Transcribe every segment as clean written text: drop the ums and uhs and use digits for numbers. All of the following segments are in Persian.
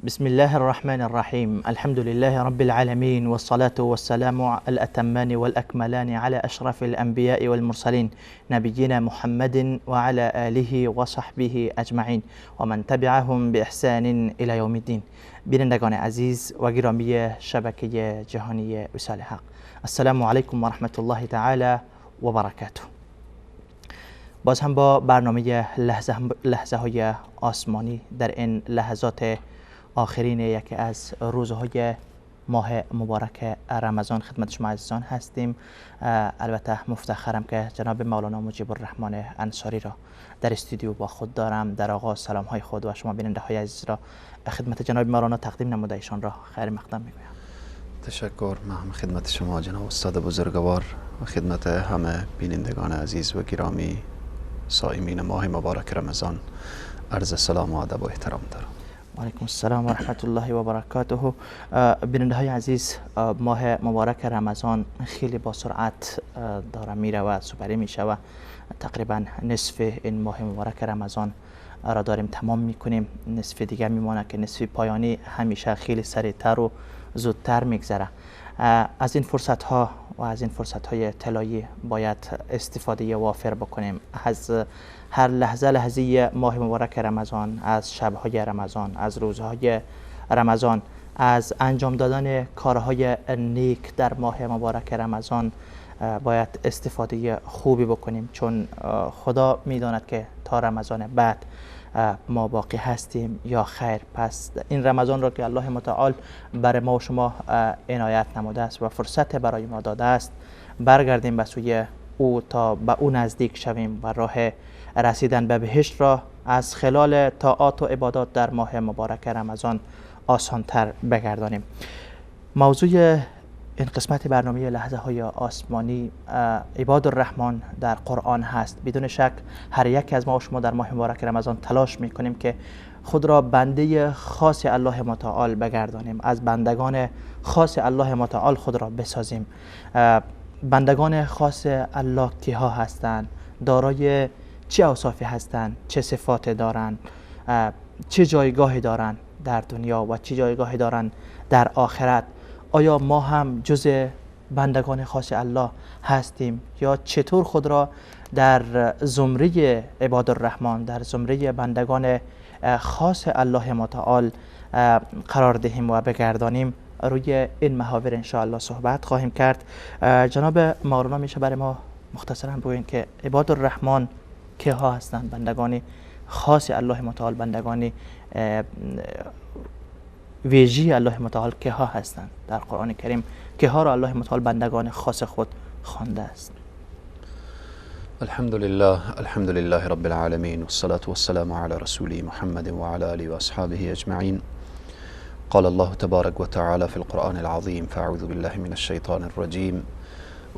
بسم الله الرحمن الرحيم. الحمد لله رب العالمين، والصلاة والسلام الأتمان والأكملان على أشرف الأنبياء والمرسلين، نبينا محمد وعلى آله وصحبه أجمعين ومن تبعهم بإحسان إلى يوم الدين. بینندگان عزیز و گرامی شبکه جهانی وصال حق، السلام علیکم و رحمت الله تعالی و برکاته. باز هم با برنامه لحظه های آسمانی در این لحظات آخرین یکی از روزهای ماه مبارک رمضان خدمت شما عزیزان هستیم. البته مفتخرم که جناب مولانا مجیب الرحمن انصاری را در استودیو با خود دارم. در آغاز سلام های خود و شما بیننده های عزیز را خدمت جناب مولانا تقدیم نموده ایشان را خیر مقدم میگویم. تشکر. من هم خدمت شما جناب استاد بزرگوار و خدمت همه بینندگان عزیز و گرامی صائمین ماه مبارک رمضان عرض سلام و ادب و احترام دارم. علیکم السلام و رحمت الله و برکاته. بیننده های عزیز، ماه مبارک رمضان خیلی با سرعت داره میره و سپری میشه و تقریبا نصف این ماه مبارک رمضان را داریم تمام میکنیم. نصف دیگه میمانه که نصف پایانی همیشه خیلی سریعتر و زودتر میگذره. از این فرصت ها و از این فرصت های طلایی باید استفاده وافر بکنیم. از هر لحظه لحظه ماه مبارک رمضان، از شبهای رمضان، از روزهای رمضان، از انجام دادن کارهای نیک در ماه مبارک رمضان باید استفاده خوبی بکنیم، چون خدا میداند که تا رمضان بعد ما باقی هستیم یا خیر. پس این رمضان را که الله متعال برای ما و شما عنایت نموده است و فرصت برای ما داده است، برگردیم به سوی او تا به او نزدیک شویم و راه رسیدن به بهشت را از خلال طاعات و عبادات در ماه مبارک رمضان آسانتر بگردانیم. موضوع این قسمت برنامه لحظه های آسمانی عباد الرحمن در قرآن هست. بدون شک هر یک از ما و شما در ماه مبارک رمضان تلاش میکنیم که خود را بنده خاص الله متعال بگردانیم، از بندگان خاص الله متعال خود را بسازیم. بندگان خاص الله کیها هستند؟ دارای چه اوصافی هستند؟ چه صفات دارند؟ چه جایگاهی دارند در دنیا و چه جایگاهی دارند در آخرت؟ آیا ما هم جز بندگان خاص الله هستیم یا چطور خود را در زمره عباد الرحمن، در زمره بندگان خاص الله متعال قرار دهیم و بگردانیم؟ روی این محاور انشاءالله صحبت خواهیم کرد. جناب مولانا میشه برای ما مختصرا بگویین که عباد الرحمن که ها هستند؟ بندگان خاص الله متعال، بندگان ویژه الله متعال که ها هستند در قرآن کریم؟ که ها را الله متعال بندگان خاص خود خوانده است؟ الحمد لله، الحمد لله رب العالمین، والصلاة والسلام على رسوله محمد وعلى آله وأصحابه أجمعين. قال الله تبارك وتعالى في القرآن العظيم: فأعوذ بالله من الشيطان الرجيم،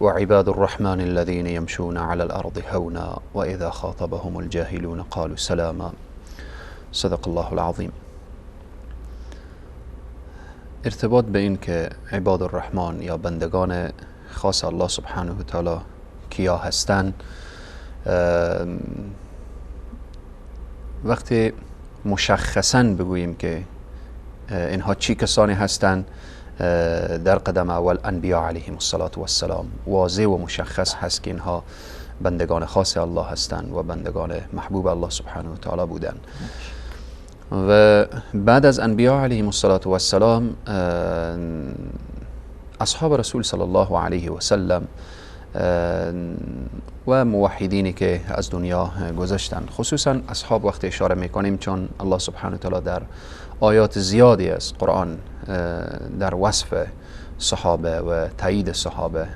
وعباد الرحمن الذين يمشون على الأرض هونا وإذا خاطبهم الجاهلون قالوا سلاما. صدق الله العظیم. ارتباط به این که عباد الرحمن یا بندگان خاص الله سبحانه و تعالی کیا هستند، وقتی مشخصاً بگوییم که اینها چی کسانی هستند، در قدم اول انبیا علیهم الصلاة والسلام واضح و مشخص هست که اینها بندگان خاص الله هستند و بندگان محبوب الله سبحانه و تعالی بودند. و بعد از انبیا علیهم الصلاة والسلام اصحاب رسول صلی الله علیه و سلم و موحدینی که از دنیا گذشتند، خصوصا اصحاب وقتی اشاره میکنیم، چون الله سبحانه و تعالی در آیات زیادی از قرآن در وصف صحابه و تایید صحابه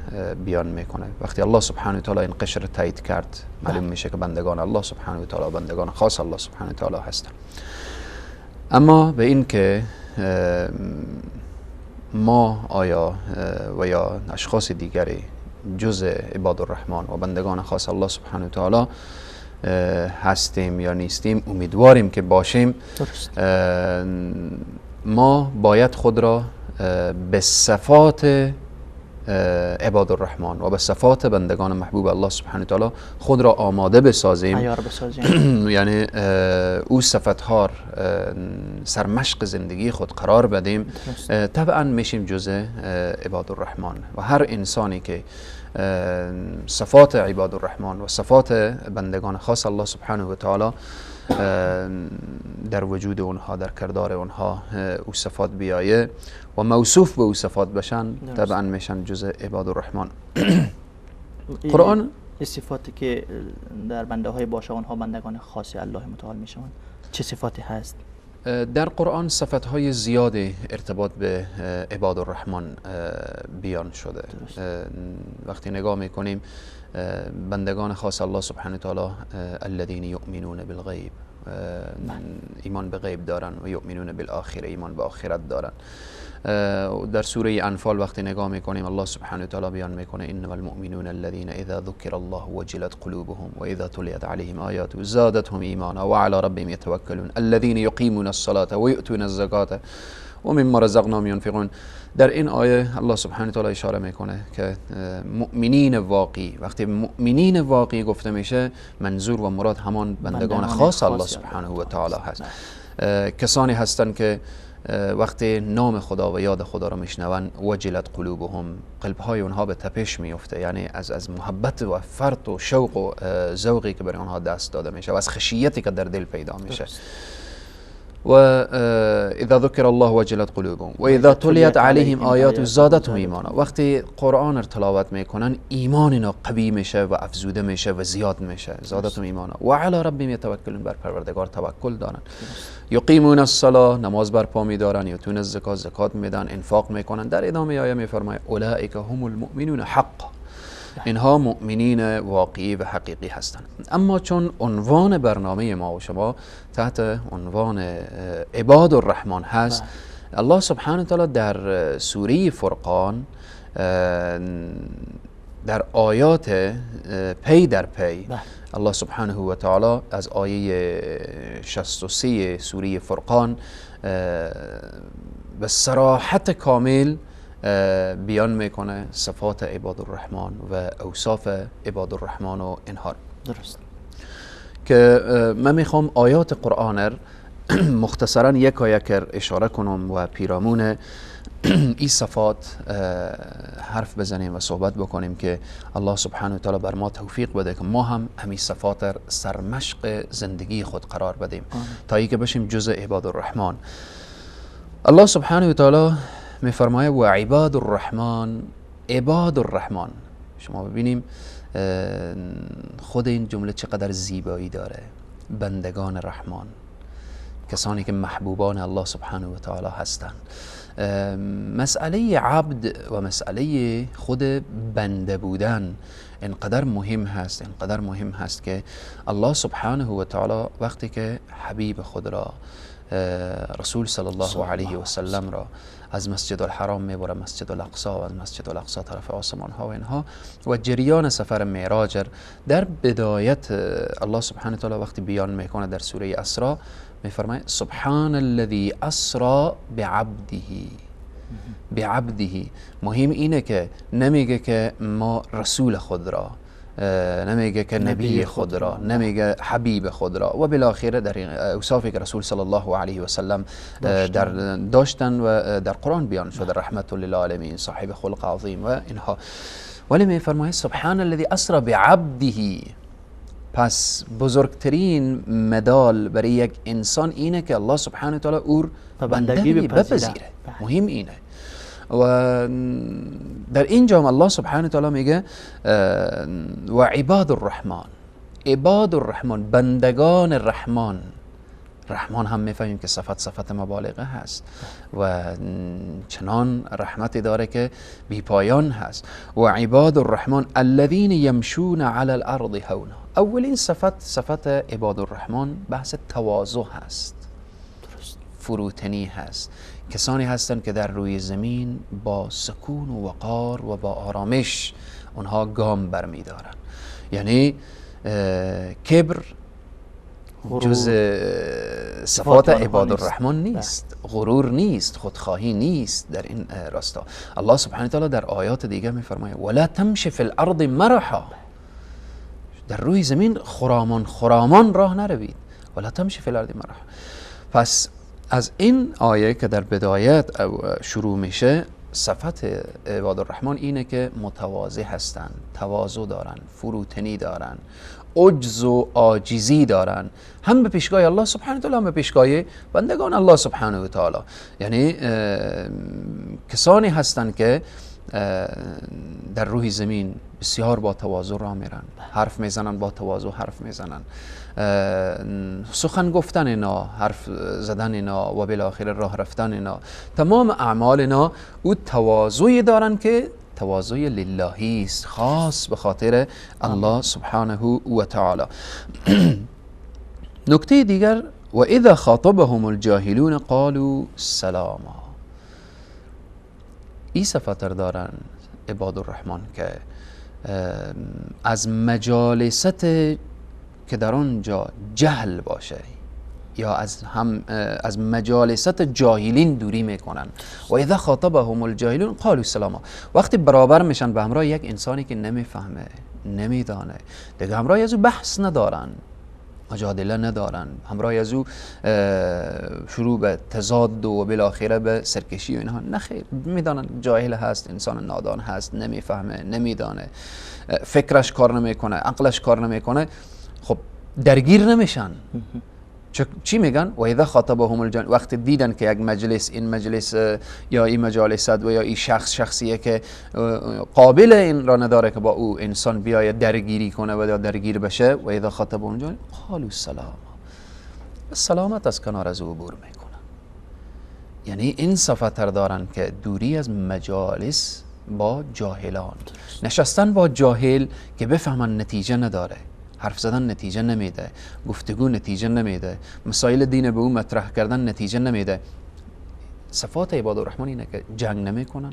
بیان میکنه. وقتی الله سبحانه و تعالی این قشر تایید کرد، معلوم میشه که بندگان الله سبحانه و تعالی بندگان خاص الله سبحانه و تعالی هستن. اما به این که ما آیا و یا اشخاص دیگری جز عباد الرحمن و بندگان خاص الله سبحانه و تعالی هستیم یا نیستیم، امیدواریم که باشیم. درست. ما باید خود را به صفات عباد الرحمن و به صفات بندگان محبوب الله سبحانه و تعالی خود را آماده بسازیم، عیار بسازیم. یعنی او صفتها سرمشق زندگی خود قرار بدیم، طبعا میشیم جزء عباد الرحمن. و هر انسانی که صفات عباد الرحمن و صفات بندگان خاص الله سبحانه و تعالی در وجود اونها، در کردار اونها او صفات بیایه و موصوف به او صفات بشن، طبعا میشن جزء عباد الرحمن. قرآن این صفاتی که در بنده های باشه اونها بندگان خاص الله متعال میشن، چه صفاتی هست؟ در قرآن صفات های زیادی ارتباط به عباد الرحمن بیان شده. وقتی نگاه میکنیم بندگان خاص الله سبحانه و تعالی الذین یؤمنون بالغیب، ایمان به غیب دارن، و یؤمنون بالآخره، ایمان به آخرت دارن. در سوره انفال وقتی نگاه میکنیم الله سبحانه و تعالی بیان میکنه انما المؤمنون الذين اذا ذكر الله وجلت قلوبهم واذا تليت عليهم آياته زادتهم ایمانا وعلى ربهم يتوكلون الذين يقيمون الصلاة ويؤتون الزكاة ومما رزقناهم ينفقون. در این آیه الله سبحانه و تعالی اشاره میکنه که مؤمنین واقعی، وقتی مؤمنین واقعی گفته میشه منظور و مراد همان بندگان خاص الله سبحانه و تعالی هست. کسانی هستند که وقتی نام خدا و یاد خدا را میشنون وجلت قلوبهم، قلبهای اونها به تپش میفته، یعنی از محبت و فرط و شوق و ذوقی که برای اونها دست داده میشه و از خشیتی که در دل پیدا میشه. و اذا ذکر الله وجلت قلوبهم و اذا تلیت علیهم آیات زادتهم ایمانا. وقتی قرآن را تلاوت میکنن ایمان اینا قوی میشه و افزوده میشه و زیاد میشه، زادتهم ایمانا و علی ربهم یتوکلون، بر پروردگار توکل دارن. یقیمون الصلاه، نماز برپا میدارن، یتون الزکات، زکات میدن، انفاق میکنن. در ادامه آیه میفرماید اولئک هم المؤمنون حقا، اینها مؤمنین واقعی و حقیقی هستند. اما چون عنوان برنامه ما و شما تحت عنوان عباد الرحمن هست، الله سبحانه و تعالی در سوره فرقان در آیات پی در پی الله سبحانه و تعالی از آیه 63 سوره فرقان به صراحت کامل بیان میکنه صفات عباد الرحمن و اوصاف عباد الرحمن و اینها. درست. که من میخوام آیات قرآن مختصرا یک یک اشاره کنم و پیرامون این صفات حرف بزنیم و صحبت بکنیم که الله سبحانه و تعالی بر ما توفیق بده که ما هم همین صفات سرمشق زندگی خود قرار بدیم تا اینکه بشیم جزء عباد الرحمن. الله سبحانه و تعالی میفرمایه و عباد الرحمن، عباد الرحمن. شما ببینیم خود این جمله چقدر زیبایی داره، بندگان رحمان، کسانی که محبوبان الله سبحانه و تعالی هستند. مسئله عبد و مسئله خود بنده بودن انقدر مهم هست، انقدر مهم هست که الله سبحانه و تعالی وقتی که حبیب خود را رسول صلی الله علیه و سلم را از مسجد الحرام میبره مسجد الاقصی و از مسجد الاقصی طرف آسمان ها و اینها و جریان سفر معراج در بدایت الله سبحانه و تعالی وقتی بیان میکنه در سوره اسراء میفرماید سبحان الذي اسرا بعبده. بعبده مهم اینه که نمیگه که ما رسول خود را، نمیگه که نبی خود را، نمیگه حبیب خود را و بالاخره در اوصافی که رسول صلی الله علیه و سلم در داشتن و در قرآن بیان شده، رحمت للعالمین، صاحب خلق عظیم و اینها، ولی میفرماید سبحان الذي اسرا بعبده. پس بزرگترین مدال برای یک انسان اینه که الله سبحانه و تعالی او بندگی بپذیره. مهم اینه. و در اینجا هم الله سبحانه و تعالی میگه و عباد الرحمن، عباد الرحمن، بندگان رحمان، رحمان هم میفهمیم که صفت مبالغه هست و چنان رحمتی داره که بی پایان هست. و عباد الرحمن الذین یمشون علی الارض هونا. اولین صفت عباد الرحمن بحث تواضع هست، فروتنی هست. کسانی هستند که در روی زمین با سکون و وقار و با آرامش اونها گام برمیدارن. یعنی کبر جز صفات عباد الرحمن نیست، غرور نیست، خودخواهی نیست در این راستا. الله سبحانه وتعالی در آیات دیگه میفرماید ولا تمش فی الارض مرحا، در روی زمین خرامان خرامان راه نروید، ولا تمش فی الارض مرحا. پس از این آیه که در بدایت شروع میشه، صفت عباد الرحمن اینه که متواضع هستند، تواضع دارن، فروتنی دارن، عجز و عاجزی دارن، هم به پیشگاه الله سبحانه و تعالی هم به پیشگاه بندگان الله سبحانه و تعالی. یعنی کسانی هستند که در روی زمین بسیار با تواضع راه میرن، حرف میزنن با تواضع حرف میزنن، سخن گفتن اینا، حرف زدن اینا و بالاخره راه رفتن اینا، تمام اعمال اینا او تواضعی دارن که تواضع للهی است، خاص به خاطر الله سبحانه و تعالی. نکته دیگر، و اذا خاطبهم الجاهلون قالوا سلاما. این صفت دارن عباد الرحمن که از مجالست که در آنجا جهل باشه یا از مجالست جاهلین دوری میکنن. و اذا خاطبهم الجاهلون قالوا سلاما. وقتی برابر میشن به همراه یک انسانی که نمیفهمه، نمیدانه، دیگه همراه از او بحث ندارن، مجادله ندارن، همراه از او شروع به تضاد و بالاخره به سرکشی و اینها، نه خیر، میدانن جاهل هست، انسان نادان هست، نمیفهمه، نمیدانه، فکرش کار نمیکنه، عقلش کار نمیکنه، خب درگیر نمیشن. چی میگن؟ و اذا خاطبهم الجاهلون. وقتی دیدن که یک مجلس، این مجلس یا این مجالست و یا این شخص شخصیه که قابل این را نداره که با او انسان بیاید درگیری کنه و یا درگیر بشه، و اذا خاطبهم الجاهلون قالوا سلاما، سلامت از کنار از او عبور میکنن. یعنی این صفت دارن که دوری از مجالس با جاهلان، نشستن با جاهل که بفهمن نتیجه نداره، حرف زدن نتیجه نمیده، گفتگو نتیجه نمیده، مسائل دین به او مطرح کردن نتیجه نمیده. صفات عباد الرحمن اینه که جنگ نمیکنن،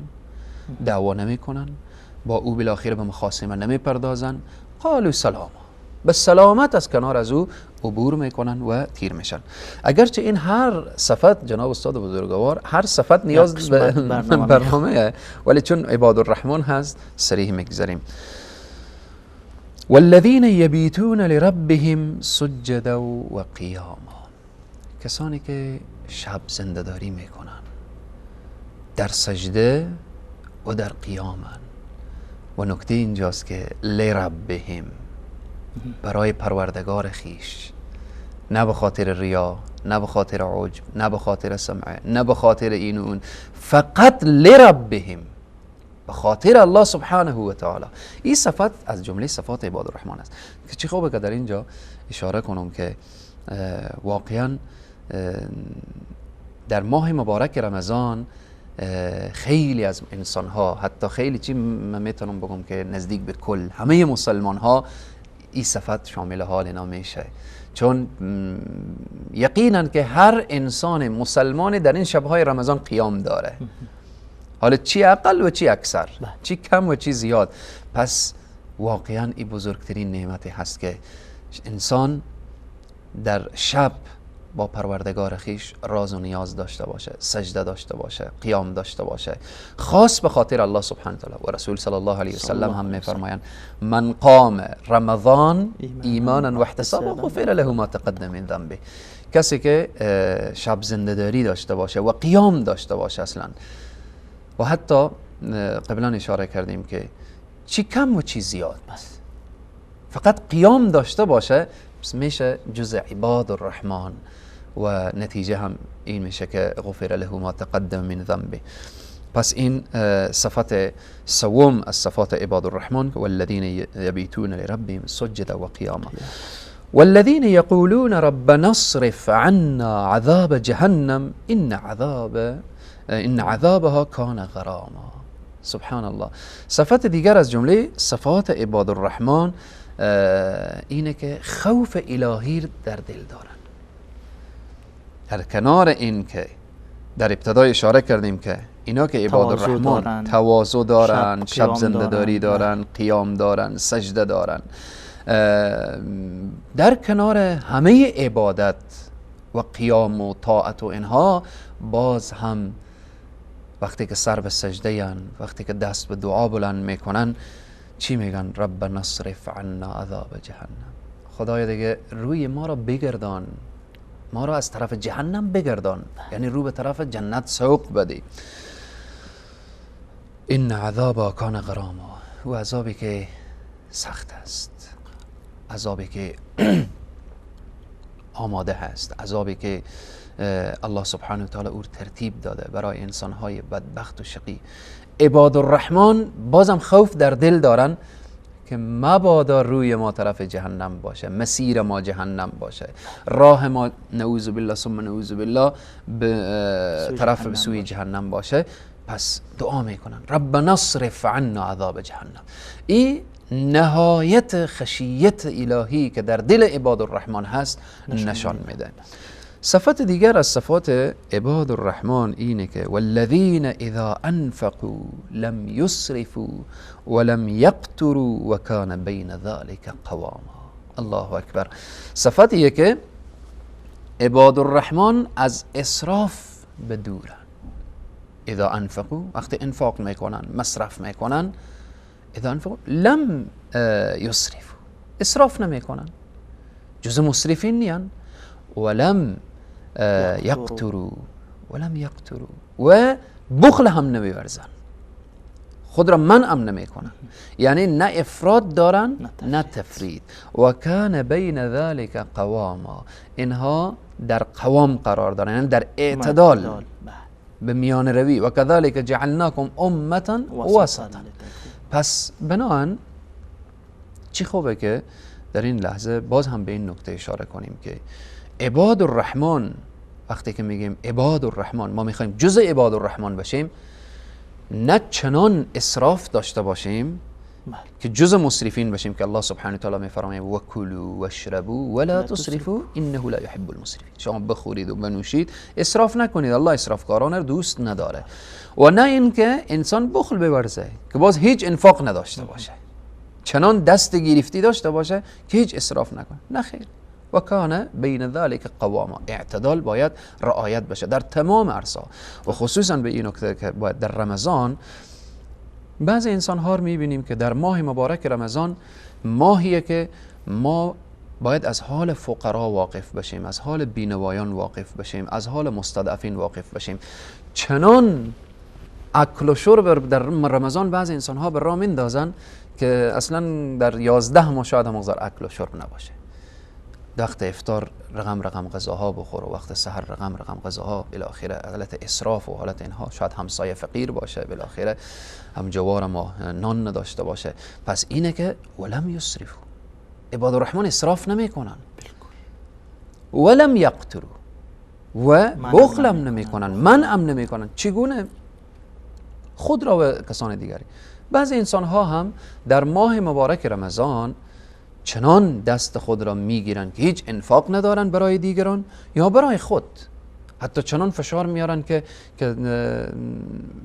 دعوا نمیکنن، با او بالاخره به مخاصمه نمیپردازن، قالوا سلاما، به سلامت از کنار از او عبور میکنن و تیر میشن. اگرچه این هر صفت جناب استاد بزرگوار، هر صفت نیاز به برنامه، ولی چون عباد الرحمن هست سریع میگذریم. والذین یبیتون لربهم سجدا و قیاما. کسانی که شب زنده‌داری میکنن، در سجده و در قیامن. و نکته اینجاست که لربهم، برای پروردگار خیش، نه به خاطر ریا، نه به خاطر عجب، نه به خاطر سمعه، نه به خاطر این و اون، فقط لربهم، به خاطر الله سبحانه و تعالی. این صفت از جمله صفات عباد الرحمن است که چه خوبه که در اینجا اشاره کنم که واقعا در ماه مبارک رمضان خیلی از انسان ها، حتی خیلی چی من میتونم بگم که نزدیک به کل همه مسلمان ها این صفت شامل حال اینا میشه، چون یقینا که هر انسان مسلمان در این شبهای رمضان قیام داره، حالا چی اقل و چی اکثر، چی کم و چی زیاد. پس واقعا این بزرگترین نعمتی هست که انسان در شب با پروردگار خیش راز و نیاز داشته باشه، سجده داشته باشه، قیام داشته باشه، خاص به خاطر الله سبحانه و تعالی. و رسول صلی الله علیه و سلم هم میفرمایند من قام رمضان ایمانا و احتسابا غفر له ما تقدم من ذنبه. کسی که شب زنده‌داری داشته باشه و قیام داشته باشه اصلا، و حتی قبلا اشاره کردیم که چی کم و چی زیاد، فقط قیام داشته باشه میشه جزء عباد الرحمن، و نتیجه هم این میشه که غفر له ما تقدم من ذنبه. پس این صفت سوم از صفات عباد الرحمن، والذین یبیتون لربهم سجدا و قیاما. والذین یقولون ربنا اصرف عنا عذاب جهنم ان عذابها کان غراما. سبحان الله. صفت دیگر از جمله صفات عباد الرحمن اینه که خوف الهی در دل دارن. در کنار این که در ابتدای اشاره کردیم که اینا که عباد الرحمن تواضع دارن، شب زنده‌داری دارن، قیام دارن، سجده دارن، در کنار همه عبادت و قیام و طاعت و اینها، باز هم وقتی که سر به سجده ین، وقتی که دست به دعا بلند میکنن، چی میگن؟ ربنا اصرف عنا عذاب جهنم. خدای دیگه روی ما را بگردان، ما را از طرف جهنم بگردان، یعنی رو به طرف جنت سوق بدی. ان عذابها کان غراما، و عذابی که سخت است، عذابی که آماده هست، عذابی که الله سبحانه و تعالی او ترتیب داده برای انسانهای بدبخت و شقی. عباد الرحمن بازم خوف در دل دارن که مبادا روی ما طرف جهنم باشه، مسیر ما جهنم باشه، راه ما نعوذ بالله ثم نعوذ بالله به طرف به سوی جهنم باشه. پس دعا میکنن ربنا اصرف عنا عذاب جهنم. این نهایت خشیت الهی که در دل عباد الرحمن هست نشان میده. صفت دیگر از صفات عباد الرحمن اینه که والذین اذا انفقوا لم یسرفوا ولم یقتروا وکان بین ذلك قواما. الله اکبر. صفتیه که عباد الرحمن از اسراف به دورن. اذا انفقوا، وقتی انفاق میکنن، مصرف میکنن، اذا انفقوا لم یسرفوا، اسراف نمیکنن، جز مسرفین نیان. ولم یقتروا، ولم یقتروا، و بخل هم نمیورزن، خود را منع هم نمیکنن، یعنی نه افراد دارن نه تفرید. و کان بین ذلك قواما، اینها در قوام قرار دارن، یعنی در اعتدال، به میان روی. و كذلك جعلناکم امة وسطا. پس بناهن چی خوبه که در این لحظه باز هم به این نکته اشاره کنیم که عباد الرحمن، وقتی که میگیم عباد الرحمن، ما میخوایم جزء عباد الرحمن باشیم، نه چنان اسراف داشته باشیم که جزء مسرفین باشیم که الله سبحانه و تعالی میفرماید وکلوا واشربوا ولا تسرفوا انه لا يحب المسرفین. شما بخورید و بنوشید، اسراف نکنید، الله اسرافکاران رو دوست نداره. و نه اینکه انسان بخل بورزه که باز هیچ انفاق نداشته باشه، چنان دست گرفتی داشته باشه که هیچ اسراف نکنه، نه خیر. و کان بین ذلك قواما، اعتدال باید رعایت بشه در تمام عرصه، و خصوصا به این نکته که باید در رمضان بعضی انسان ها رو میبینیم که در ماه مبارک رمضان، ماهیه که ما باید از حال فقرا واقف بشیم، از حال بینوایان واقف بشیم، از حال مستضعفین واقف بشیم. چنان اکل و شرب در رمضان بعضی انسان ها به راه میندازن که اصلا در 11 ماه شاید هم مقدار اکل و شرب نباشه. وقت افطار رقم رقم غذاها بخور و وقت سحر رقم رقم غذاها، بالاخره حالت اسراف و حالت اینها، شاید همسایه فقیر باشه، بالاخره هم جوار ما نان نداشته باشه. پس اینه که ولم یسرفوا، عباد الرحمن اسراف نمیکنن، ولم یقتروا، و بخلم نمیکنن، منعم نمیکنن. چگونه؟ خود را و کسان دیگری. بعضی انسان ها هم در ماه مبارک رمضان چنان دست خود را میگیرن که هیچ انفاق ندارن برای دیگران یا برای خود، حتی چنان فشار میارن که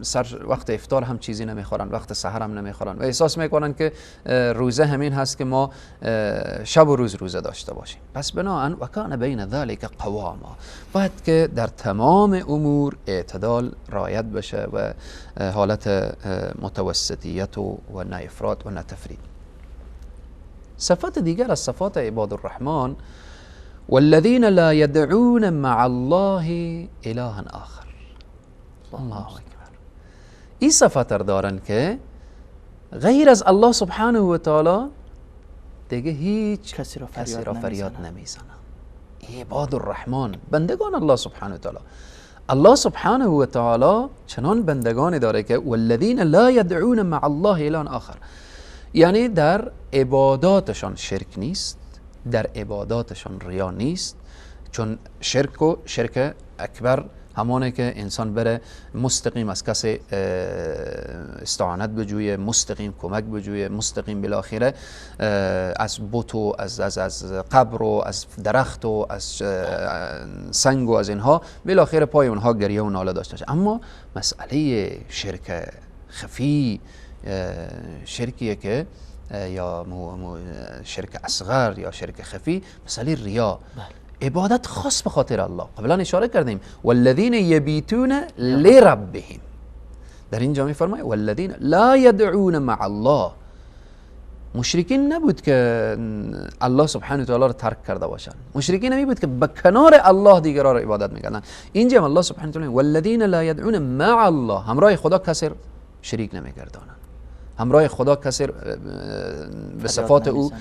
سر وقت افطار هم چیزی نمیخورن، وقت سحر هم نمیخورن و احساس میکنن که روزه همین هست که ما شب و روز روزه داشته باشیم. پس بناهن و کان بین ذلك قواما، باید که در تمام امور اعتدال رعایت بشه و حالت متوسطیت و نه افراط و نه تفرید. صفت دیگر از صفات عباد الرحمن والذین لا يدعون مع الله الها آخر. الله اکبر. این صفت دارن که غیر از الله سبحانه و تعالی دیگه هیچ کسی را فریاد نمیزنن. عباد الرحمن بندگان الله سبحانه و تعالی. الله سبحانه و تعالی چنان بندگانی داره که والذین لا يدعون مع الله الها آخر، یعنی در عباداتشان شرک نیست، در عباداتشان ریا نیست، چون شرک و شرک اکبر همانه که انسان بره مستقیم از کسی استعانت بجویه، مستقیم کمک بجویه، مستقیم بالاخره از بت و از قبر و از درخت و از سنگ و از اینها بالاخره پای اونها گریه و ناله داشته باشه. اما مسئله شرک خفی، شرکیه که یا شرک اصغر یا شرک خفی، مسئله ریا. عبادت خاص به خاطر الله، قبلا اشاره کردیم والذین یبیتون لربهم، در اینجا میفرماید والذین لا یدعون مع الله. مشرکین نبود که الله سبحانه و تعالی را ترک کرده باشند، مشرکین نمی بود که به کنار الله دیگران را عبادت میکردن. اینجا الله سبحانه و تعالی والذین لا یدعون مع الله، همراه خدا کسی شریک نمیگردانند، همراه خدا کسی به صفات او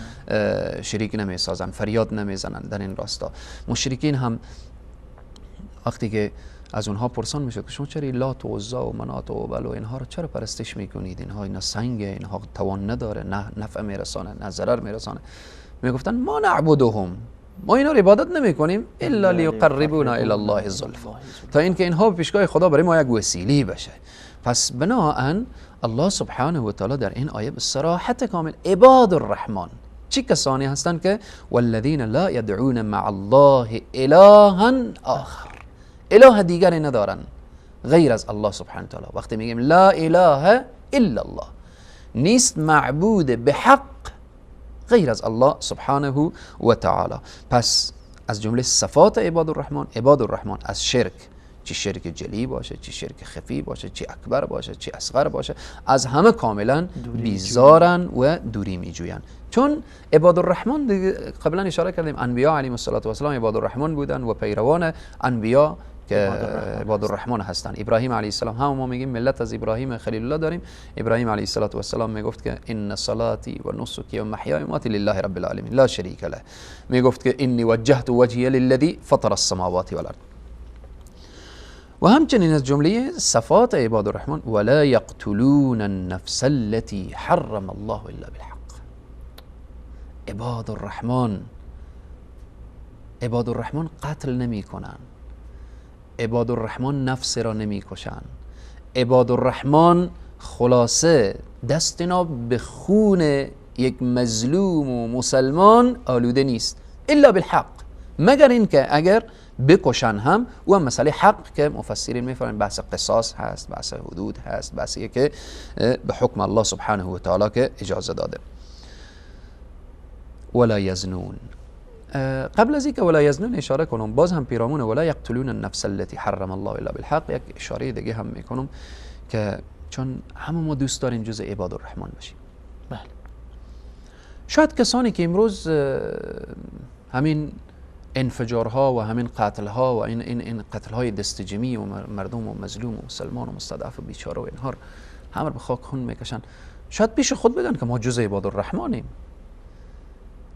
شریک نمیسازن، فریاد نمیزنن. در این راستا مشرکین هم وقتی که از اونها پرسان میشد که شما چرا لات و عزا و منات و هبل و اینها رو چرا پرستش میکنید، اینها اینا سنگه، اینها توان نداره، نه نفع میرسانه نه ضرر میرسانه، میگفتن ما نعبدهم، ما اینا رو عبادت نمیکنیم الا لیقربونا الی الله زلفا، تا اینکه اینها به پیشگاه خدا برای ما یک وسیله بشه. پس بناهن الله سبحانه و تعالی در این آیه به صراحت کامل عباد الرحمن چه کسانی هستند که والذین لا یدعون مع الله الها آخر، اله دیگری ندارن غیر از الله سبحانه و تعالی. وقتی میگیم لا اله الا الله، نیست معبود به حق غیر از الله سبحانه و تعالی. پس از جمله صفات عباد الرحمن، عباد الرحمن از شرک، چه شرک جلی باشه، چه شرک خفی باشه، چه اکبر باشه، چه اصغر باشه، از همه کاملا بیزارن و دوری میجوین. چون عباد الرحمن قبلا اشاره کردیم انبیا علیهم الصلاة والسلام عباد الرحمن بودن و پیروان انبیا که عباد الرحمن هستند. ابراهیم علیه السلام، هم ما میگیم ملت از ابراهیم خلیل الله داریم. ابراهیم علیه السلام میگفت که ان صلاتی و نسکی و محیای و مماتی لله رب العالمین لا شریک له. میگفت که انی وجهت وجهی للذی فطر السماوات والارض. و همچنین از جمله صفات عباد الرحمن ولا یقتلون النفس التي حرم الله الا بالحق. عباد الرحمن، عباد الرحمن قتل نمی کنن، عباد الرحمن نفس را نمی کشن، عباد الرحمن خلاصه دست اینا به خون یک مظلوم و مسلمان آلوده نیست الا بالحق، مگر اینکه اگر بکشن هم و مسئله حق که مفسرین میفرمایند بحث قصاص هست، بحث حدود هست، بحثی که به حکم الله سبحانه و تعالی که اجازه داده. ولا یزنون، قبل از اینکه ولا یزنون اشاره کنم باز هم پیرامون ولا یقتلون النفس التي حرم الله الا بالحق یک اشاره دیگه هم میکنم که چون همه ما دوست داریم جزء عباد الرحمن باشیم. بله. شاید کسانی که امروز همین انفجارها و همین قتلها و این قتلهای دست جمعی و مردم و مظلوم و مسلمان و مستضعف و بیچاره و اینها همه به خاک خون میکشن، شاید پیش خود بگن که ما جزء عباد الرحمنیم،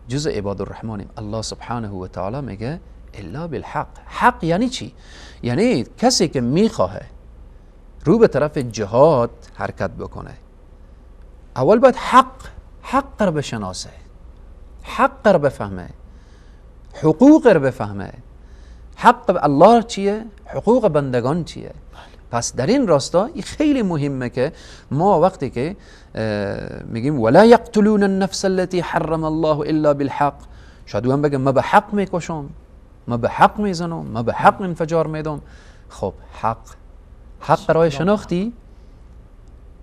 جزء عباد الرحمنیم. الله سبحانه و تعالی میگه الا بالحق. حق یعنی چی؟ یعنی کسی که میخواه رو به طرف جهاد حرکت بکنه اول باید حق رو بشناسه، حق رو بفهمه، حقوق رو بفهمه. حق الله چیه؟ حقوق بندگان چیه؟ پس در این راستا خیلی مهمه که ما وقتی که میگیم ولا یقتلون النفس التي حرم الله الا بالحق، شاید هم بگم ما به حق میکشم، ما به حق میزنم، ما به حق انفجار میدم. خب حق برای شناختی،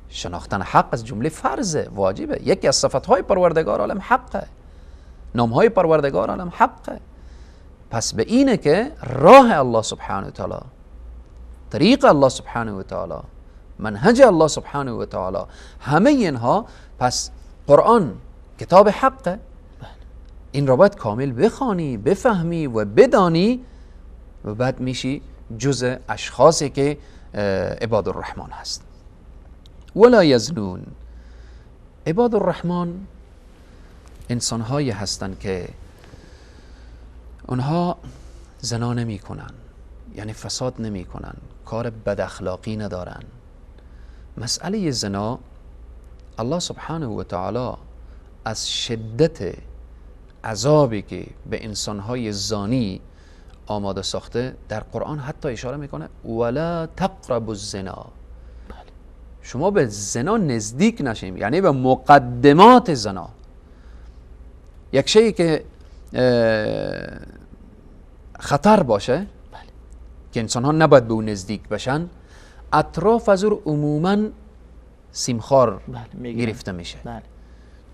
شناختن حق از جمله فرضه، واجبه. یکی از صفتهای پروردگار عالم حقه، نامهای پروردگار عالم حقه. پس به اینه که راه الله سبحانه و تعالی، طریق الله سبحانه و تعالی، منهج الله سبحانه و تعالی، همه اینها. پس قرآن کتاب حقه، این را باید کامل بخوانی، بفهمی و بدانی و بعد میشی جزء اشخاصی که عباد الرحمن هست. ولا یزنون، عباد الرحمن انسانهایی هستند که اونها زنا نمی کنن، یعنی فساد نمی کنن، کار بد اخلاقی ندارن. مسئله زنا الله سبحانه و تعالی از شدت عذابی که به انسانهای زانی آماده ساخته در قرآن حتی اشاره میکنه ولا تقربوا الزنا. بله. شما به زنا نزدیک نشیم، یعنی به مقدمات زنا. یک شیء که خطر باشه، بله، که انسان ها نباید به اون نزدیک بشن، اطراف از او عموما سیمخار، بله، گرفته میشه. بله.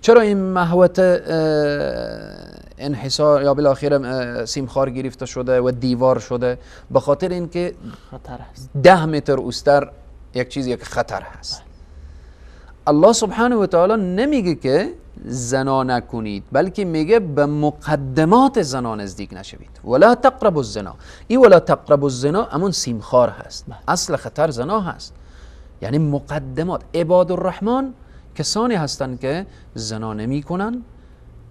چرا این محوط انحصار یا بالاخره سیمخار گرفته شده و دیوار شده؟ به خاطر اینکه خطر هست. 10 متر اوستر یک چیزی که خطر هست. بله. الله سبحانه و تعالی نمیگه که زنا نکنید، بلکه میگه به مقدمات زنا نزدیک نشوید. ولا تقربوا الزنا. این ولا تقربوا الزنا همون سیمخار هست. بله. اصل خطر زنا هست، یعنی مقدمات. عباد الرحمن کسانی هستند که زنا نمی کنن.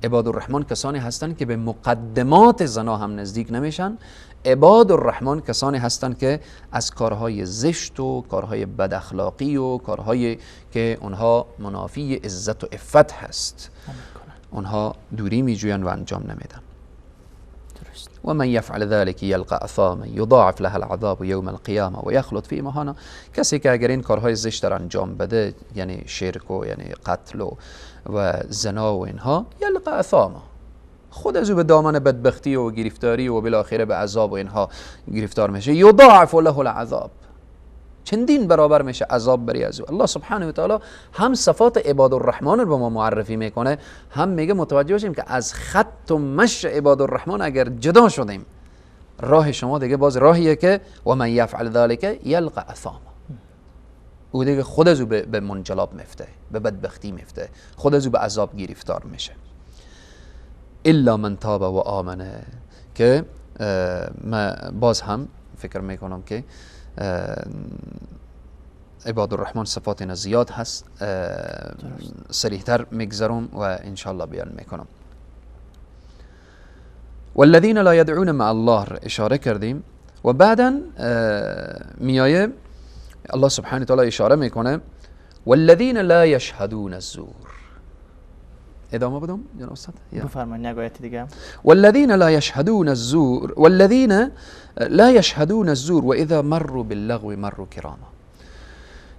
عباد الرحمن کسانی هستند که به مقدمات زنا هم نزدیک نمیشن. عباد الرحمن کسانی هستند که از کارهای زشت و کارهای بد اخلاقی و کارهای که اونها منافی عزت و عفت هست، اونها دوری میجوین و انجام نمیدن. درست. و من یفعل ذلك یلقى اثاما یضاعف له العذاب یوم القیامه و یخلد فیه مهانا. کسی که اگر این کارهای زشت را انجام بده، یعنی شرک و یعنی قتل و زنا و اینها، یلقى اثاما، خود از او به دامن بدبختی و گرفتاری و بالاخره به عذاب و اینها گرفتار میشه. یضاعف له العذاب، چندین برابر میشه عذاب بری از او. الله سبحانه و تعالی هم صفات عباد الرحمن رو به ما معرفی میکنه، هم میگه متوجه باشیم که از خط و مش عباد الرحمن اگر جدا شدیم، راه شما دیگه باز راهیه که و من یفعل ذلك یلقى اثاما. او دیگه خود از او به منجلاب میفته، به بدبختی میفته، خود از او به عذاب گرفتار میشه. الا من تاب و آمنه، که ما باز هم فکر میکنم که عباد الرحمن صفات اینا زیاد هست، سریعتر میگذرم و انشالله بیان میکنم. والذین لا یدعون مع الله اشاره کردیم و بعدا میایه الله سبحانه وتعالی اشاره میکنه والذین لا یشهدون الزور. ادامه بدم جناب استاد؟ بفرمایید یک آیت دیگه. والذین لا یشهدون الزور والذین لا یشهدون الزور واذا مروا باللغو مروا کراما.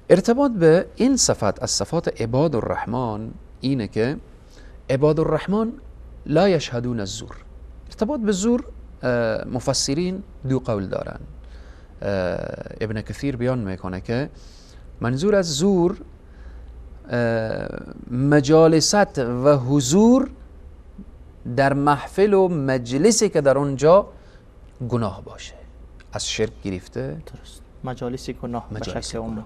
ارتباط به این صفت از صفات عباد الرحمن اینه که عباد الرحمن لا یشهدون الزور. ارتباط به زور مفسرین دو قول دارن. ابن کثیر بیان میکنه که منظور از زور مجالست و حضور در محفل و مجلسی که در اونجا گناه باشه، از شرک گرفته، درست، مجالس گناه به شکل عموم،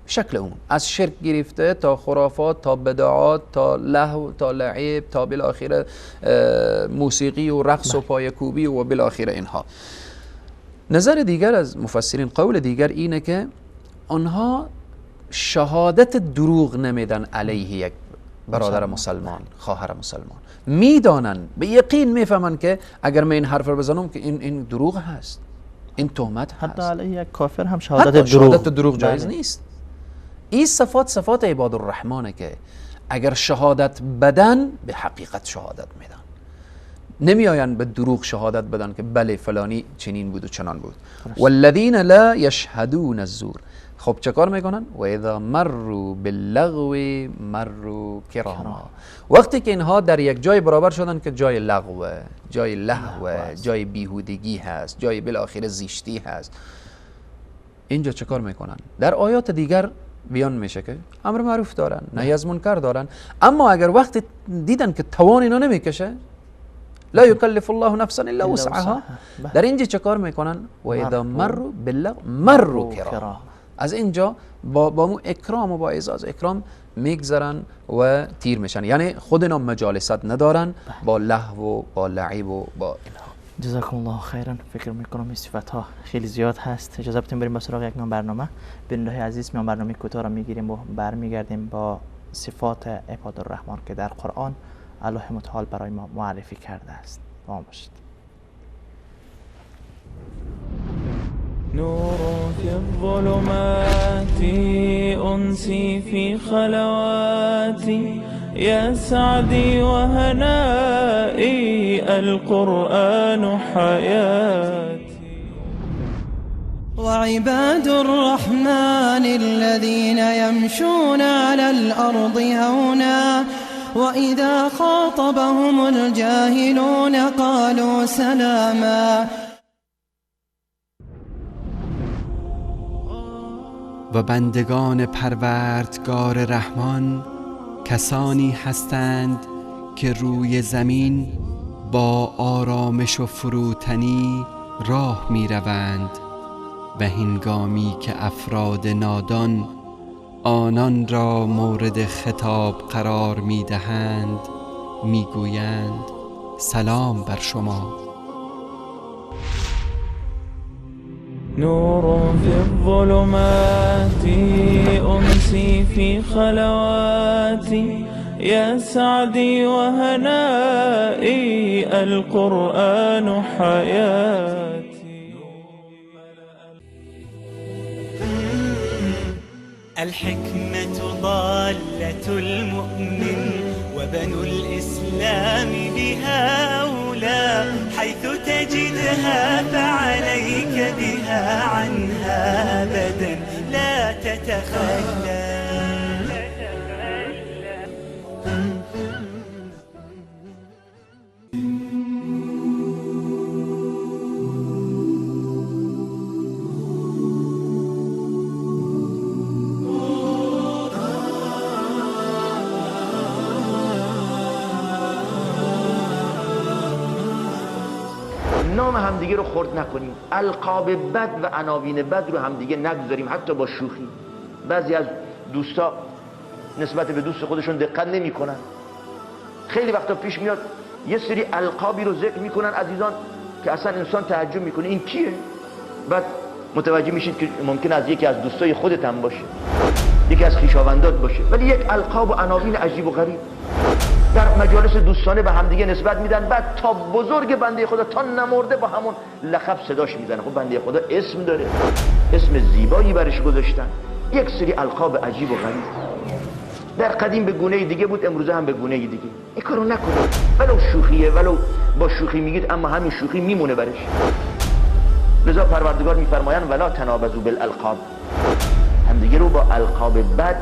شکل عموم، از شرک گرفته تا خرافات، تا بدعات، تا لهو، تا لعب، تا بالاخره موسیقی و رقص و پایکوبی و بالاخره اینها. نظر دیگر از مفسرین، قول دیگر اینه که آنها شهادت دروغ نمیدن علیه یک برادر مسلمان، خواهر مسلمان. میدانن، به یقین میفهمن که اگر من این حرف رو بزنم که این دروغ هست، این تهمت هست. حتی علیه یک کافر هم شهادت دروغ، شهادت دروغ جایز نیست. این صفات صفات عباد الرحمنه که اگر شهادت بدن به حقیقت شهادت میدن، نمیآین به دروغ شهادت بدن که بله فلانی چنین بود و چنان بود. والذین لا یشهدون الزور. خب چه کار میکنن؟ و اذا مروا باللغو مروا کراما. وقتی که اینها در یک جای برابر شدن که جای لغوه، جای لهوه، جای بیهودگی هست، جای بالاخره زشتی هست، اینجا چه کار میکنن؟ در آیات دیگر بیان میشه که امر معروف دارن، نهی از منکر دارن، اما اگر وقتی دیدن که توان اینا نمیکشه، لا یکلف الله نفسا الا وسعها، در اینجا چه کار میکنن؟ و اذا مروا باللغو مروا کراما. از اینجا با مو اکرام و با اعزاز اکرام میگذرن و تیر میشن، یعنی خود اینا مجالست ندارن با لهو و با لعب و با اینها. جزاکم الله خیرا. فکر میکنم این صفت ها خیلی زیاد هست. اجازه بدیم بریم به سراغ یک برنامه. بیننده عزیز، میان برنامه کوتاه را میگیریم و برمیگردیم با صفات عباد الرحمن که در قرآن الله متعال برای ما معرفی کرده است. با ما باشید. نور في الظلمات أنسي في خلواتي يا سعدي وهنائي. القرآن حياتي. وعباد الرحمن الذين يمشون على الأرض هونا وإذا خاطبهم الجاهلون قالوا سلاما. و بندگان پروردگار رحمان کسانی هستند که روی زمین با آرامش و فروتنی راه می روند و هنگامی که افراد نادان آنان را مورد خطاب قرار می دهند می گویند سلام بر شما. نور في الظلمات أمسي في خلواتي يا سعدي وهنائي القرآن حياتي. الحكمة ضالة المؤمن وبنو الإسلام بها أولى، حيث تجدها فعليك بها عنها أبدا لا تتخلى. نام همدیگه رو خرد نکنیم، القاب بد و عناوین بد رو همدیگه نگذاریم، حتی با شوخی. بعضی از دوستا نسبت به دوست خودشون دقت نمی‌کنن. خیلی وقتا پیش میاد یه سری القابی رو ذکر میکنن عزیزان که اصلا انسان تعجب میکنه این کیه؟ بعد متوجه میشید که ممکن از یکی از دوستای خودت هم باشه، یکی از خویشاوندات باشه، ولی یک القاب و عناوین عجیب و غریب در مجالس دوستانه به همدیگه نسبت میدن. بعد تا بزرگ بنده خدا تا نمرده با همون لقب صداش میزنه. خب بنده خدا اسم داره، اسم زیبایی برش گذاشتن. یک سری القاب عجیب و غریب در قدیم به گونه دیگه بود، امروزه هم به گونه دیگه. این کارو نکنید، ولو شوخیه، ولو با شوخی میگید، اما همین شوخی میمونه برش. لذا پروردگار میفرمایند ولا تنابزوا بالالقاب، همدیگه رو با القاب بد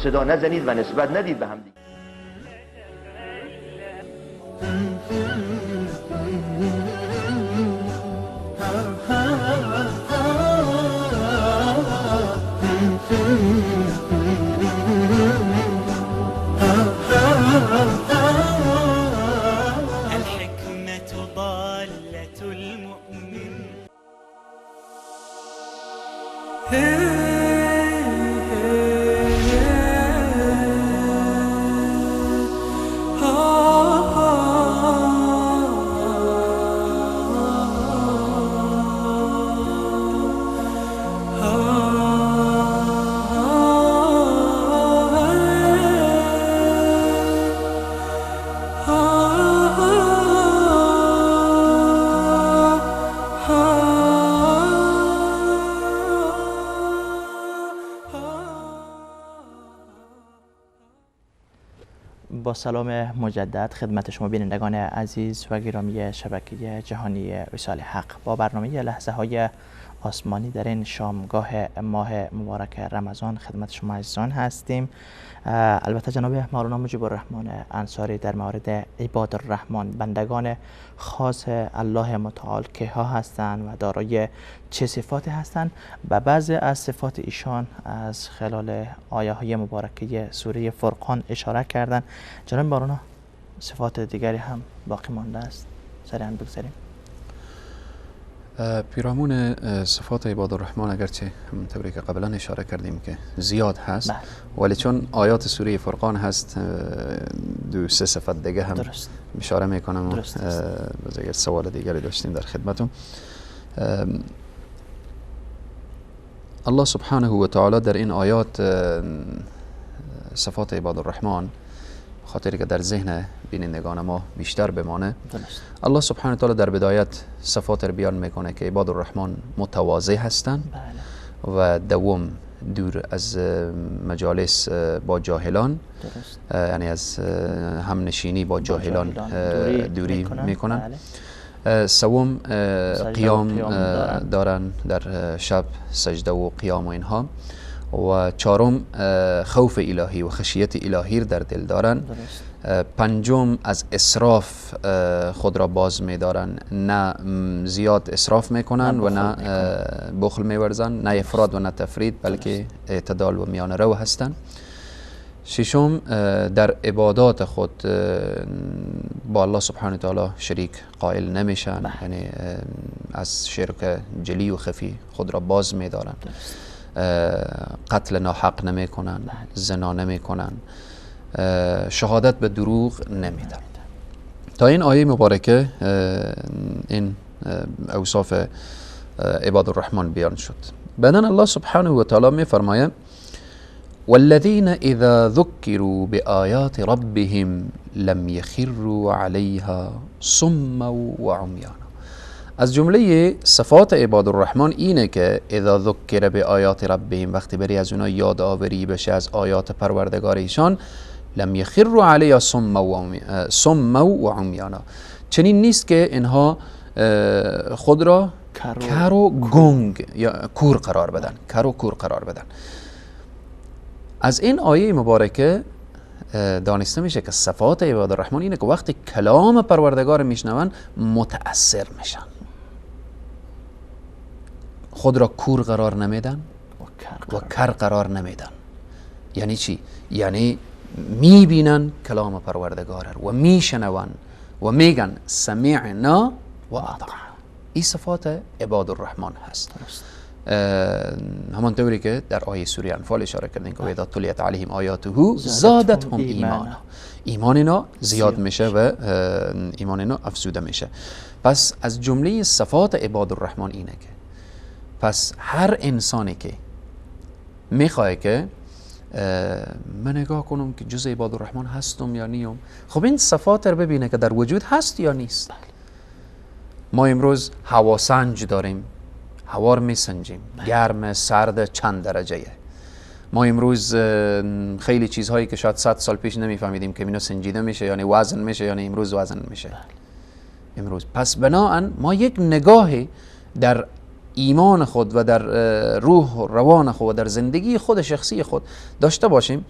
صدا نزنید و نسبت ندید به همدیگه. الحكمة ضالة المؤمن. با سلام مجدد خدمت شما بینندگان عزیز و گرامی شبکه جهانی وصال حق با برنامه لحظه های آسمانی در این شامگاه ماه مبارک رمضان خدمت شما عزیزان هستیم. البته جناب مولانا مجیب الرحمن انصاری در مورد عباد الرحمن، بندگان خاص الله متعال که ها هستند و دارای چه صفاتی هستند، و بعضی از صفات ایشان از خلال آیه های مبارکه سوره فرقان اشاره کردند. جناب مولانا صفات دیگری هم باقی مانده است، سریعا بگذاریم. پیرامون صفات عباد الرحمن اگرچه همونطوری که قبلا اشاره کردیم که زیاد هست، ولی چون آیات سوره فرقان هست دو سه صفت دیگه هم درست اشاره میکنم. باز اگر سوال دیگری داشتیم در خدمتون. الله سبحانه و تعالی در این آیات صفات عباد الرحمن خاطری که در ذهن بینندگان ما بیشتر بمانه، الله سبحانه و تعالی در بدایت صفات رو بیان میکنه که عباد الرحمن متواضع هستند، بله. و دوم دور از مجالس با جاهلان، یعنی از همنشینی با جاهلان دوری میکنن. سوم قیام دارن در شب، سجده و قیام و اینها. و چهارم خوف الهی و خشیت الهی در دل دارن. پنجم از اسراف خود را باز می‌دارن، نه زیاد اسراف میکنن و نه بخل می‌ورزن، نه افراد و نه تفرید، بلکه اعتدال و میانه رو هستن. ششم در عبادات خود با الله سبحانه تعالی شریک قائل نمیشن، یعنی از شرک جلی و خفی خود را باز می‌دارن. قتل ناحق نمیکنن، زنا نمیکنن، شهادت به دروغ نمیدن. تا این آیه مبارکه این اوصاف عباد الرحمن بیان شد. بعداً الله سبحانه و تعالی میفرماید والذین اذا ذکروا بآیات ربهم لم یخروا علیها صما وعمیانا. از جمله صفات عباد الرحمن اینه که اذا ذکر به آیات ربهم، وقتی بری از اونا یاد آوری بشه از آیات پروردگار ایشان، لم یخروا علیها صما و عمیانا، چنین نیست که اینها خود را کر و گنگ یا کور قرار بدن، کر و کور قرار بدن. از این آیه مبارکه دانسته میشه که صفات عباد الرحمن اینه که وقتی کلام پروردگار میشنون متأثر میشن، خود را کور قرار نمیدن و کر قرار نمیدن. یعنی چی؟ یعنی میبینن کلام پروردگار و میشنون و میگن سمعنا و اطعنا. این صفات عباد الرحمن هست. همانطوری که در آیه سوره انفال اشاره کردیم که اذا تلیت علیهم آیاته زادتهم ایمانا، ایمان اینا زیاد میشه و ایمان اینا افزوده میشه. پس از جمله صفات عباد الرحمن اینه که پس هر انسانی که میخواه که من نگاه کنم که جز عباد الرحمن هستم یا نیم، خب این صفات رو ببینه که در وجود هست یا نیست. ما امروز هواسنج داریم، هوا رو میسنجیم، گرم سرد چند درجه. ما امروز خیلی چیزهایی که شاید 100 سال پیش نمیفهمیدیم که اینا سنجیده میشه، یعنی وزن میشه، یعنی امروز وزن میشه امروز. پس بناهن ما یک نگاهی در ایمان خود و در روح و روان خود و در زندگی خود شخصی خود داشته باشیم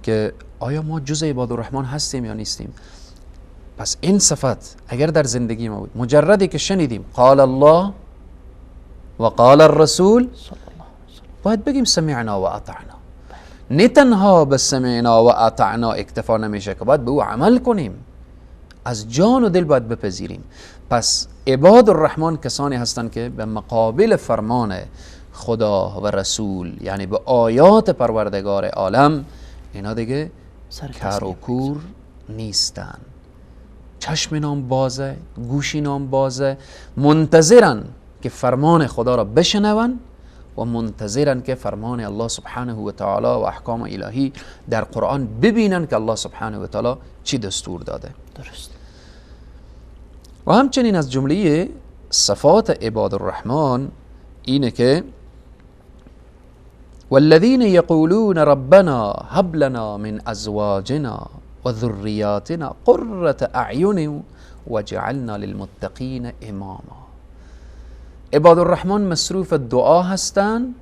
که آیا ما جز عباد الرحمن هستیم یا نیستیم. پس این صفت اگر در زندگی ما بود، مجردی که شنیدیم قال الله و قال الرسول، باید بگیم سمعنا و اطعنا. نه تنها به سمعنا و اطعنا اکتفا نمیشه که باید به او عمل کنیم، از جان و دل باید بپذیریم. پس عباد الرحمن کسانی هستند که به مقابل فرمان خدا و رسول، یعنی به آیات پروردگار عالم، اینا دیگه کر و کور نیستن، چشم نام بازه، گوشی نام بازه، منتظرن که فرمان خدا را بشنون و منتظرن که فرمان الله سبحانه و تعالی و احکام الهی در قرآن ببینن که الله سبحانه و تعالی چی دستور داده. درست. و همچنین از جمله صفات عباد الرحمن اینه که والذین یقولون ربنا هب لنا من ازواجنا وذریاتنا قرة اعین وجعلنا للمتقین اماما. عباد الرحمن مصروف دعا هستند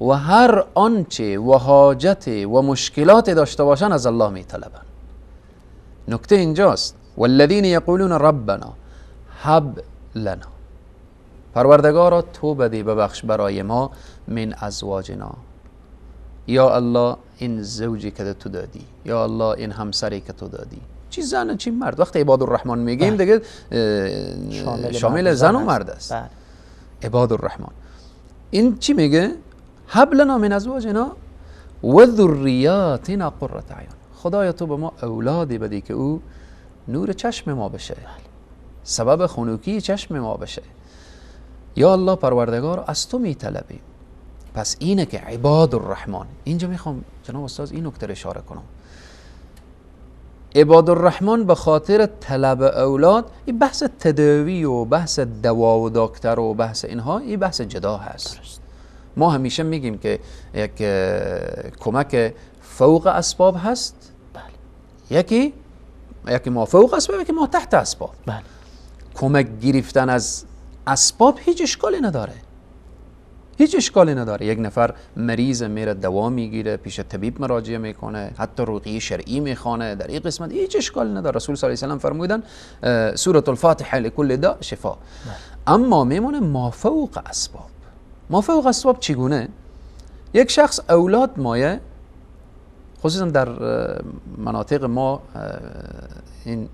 و هر آنچه و حاجت و مشکلات داشته باشن از الله میطلبن. نکته اینجاست، والذین یقولون ربنا هب لنا، پروردگارا تو بدی ببخش برای ما، من ازواجنا، یا الله این زوجی که تو دادی، یا الله این همسری که تو دادی، چی زن چی مرد. وقتی عباد الرحمن میگیم دیگه شامل زن و مرد است. عباد الرحمن این چی میگه؟ هب لنا من ازواجنا و ذریاتنا قرة اعین. خدایا تو به ما اولادی بدی که او نور چشم ما بشه، سبب خنوکی چشم ما بشه. یا الله پروردگار از تو میطلبیم. پس اینه که عباد الرحمن. اینجا میخوام جناب استاد این نکته اشاره کنم. عباد الرحمن به خاطر طلب اولاد، این بحث تداوی و بحث دوا و دکتر و بحث اینها، این بحث جدا هست. درست. ما همیشه میگیم که یک کمک فوق اسباب هست، بله. یکی ما فوق اسباب، یکی ما تحت اسباب. بله. کمک گرفتن از اسباب هیچ اشکالی نداره، هیچ اشکالی نداره. یک نفر مریض میره دوا میگیره، پیش طبیب مراجعه میکنه، حتی رقیه شرعی میخوانه، در این قسمت هیچ اشکالی نداره. رسول صلی الله علیه و سلم فرمودن سوره الفاتحه لکل داء شفا. اما میمونه ما فوق اسباب. ما فوق اسباب چگونه؟ یک شخص اولاد مایه، خصوصا در مناطق ما این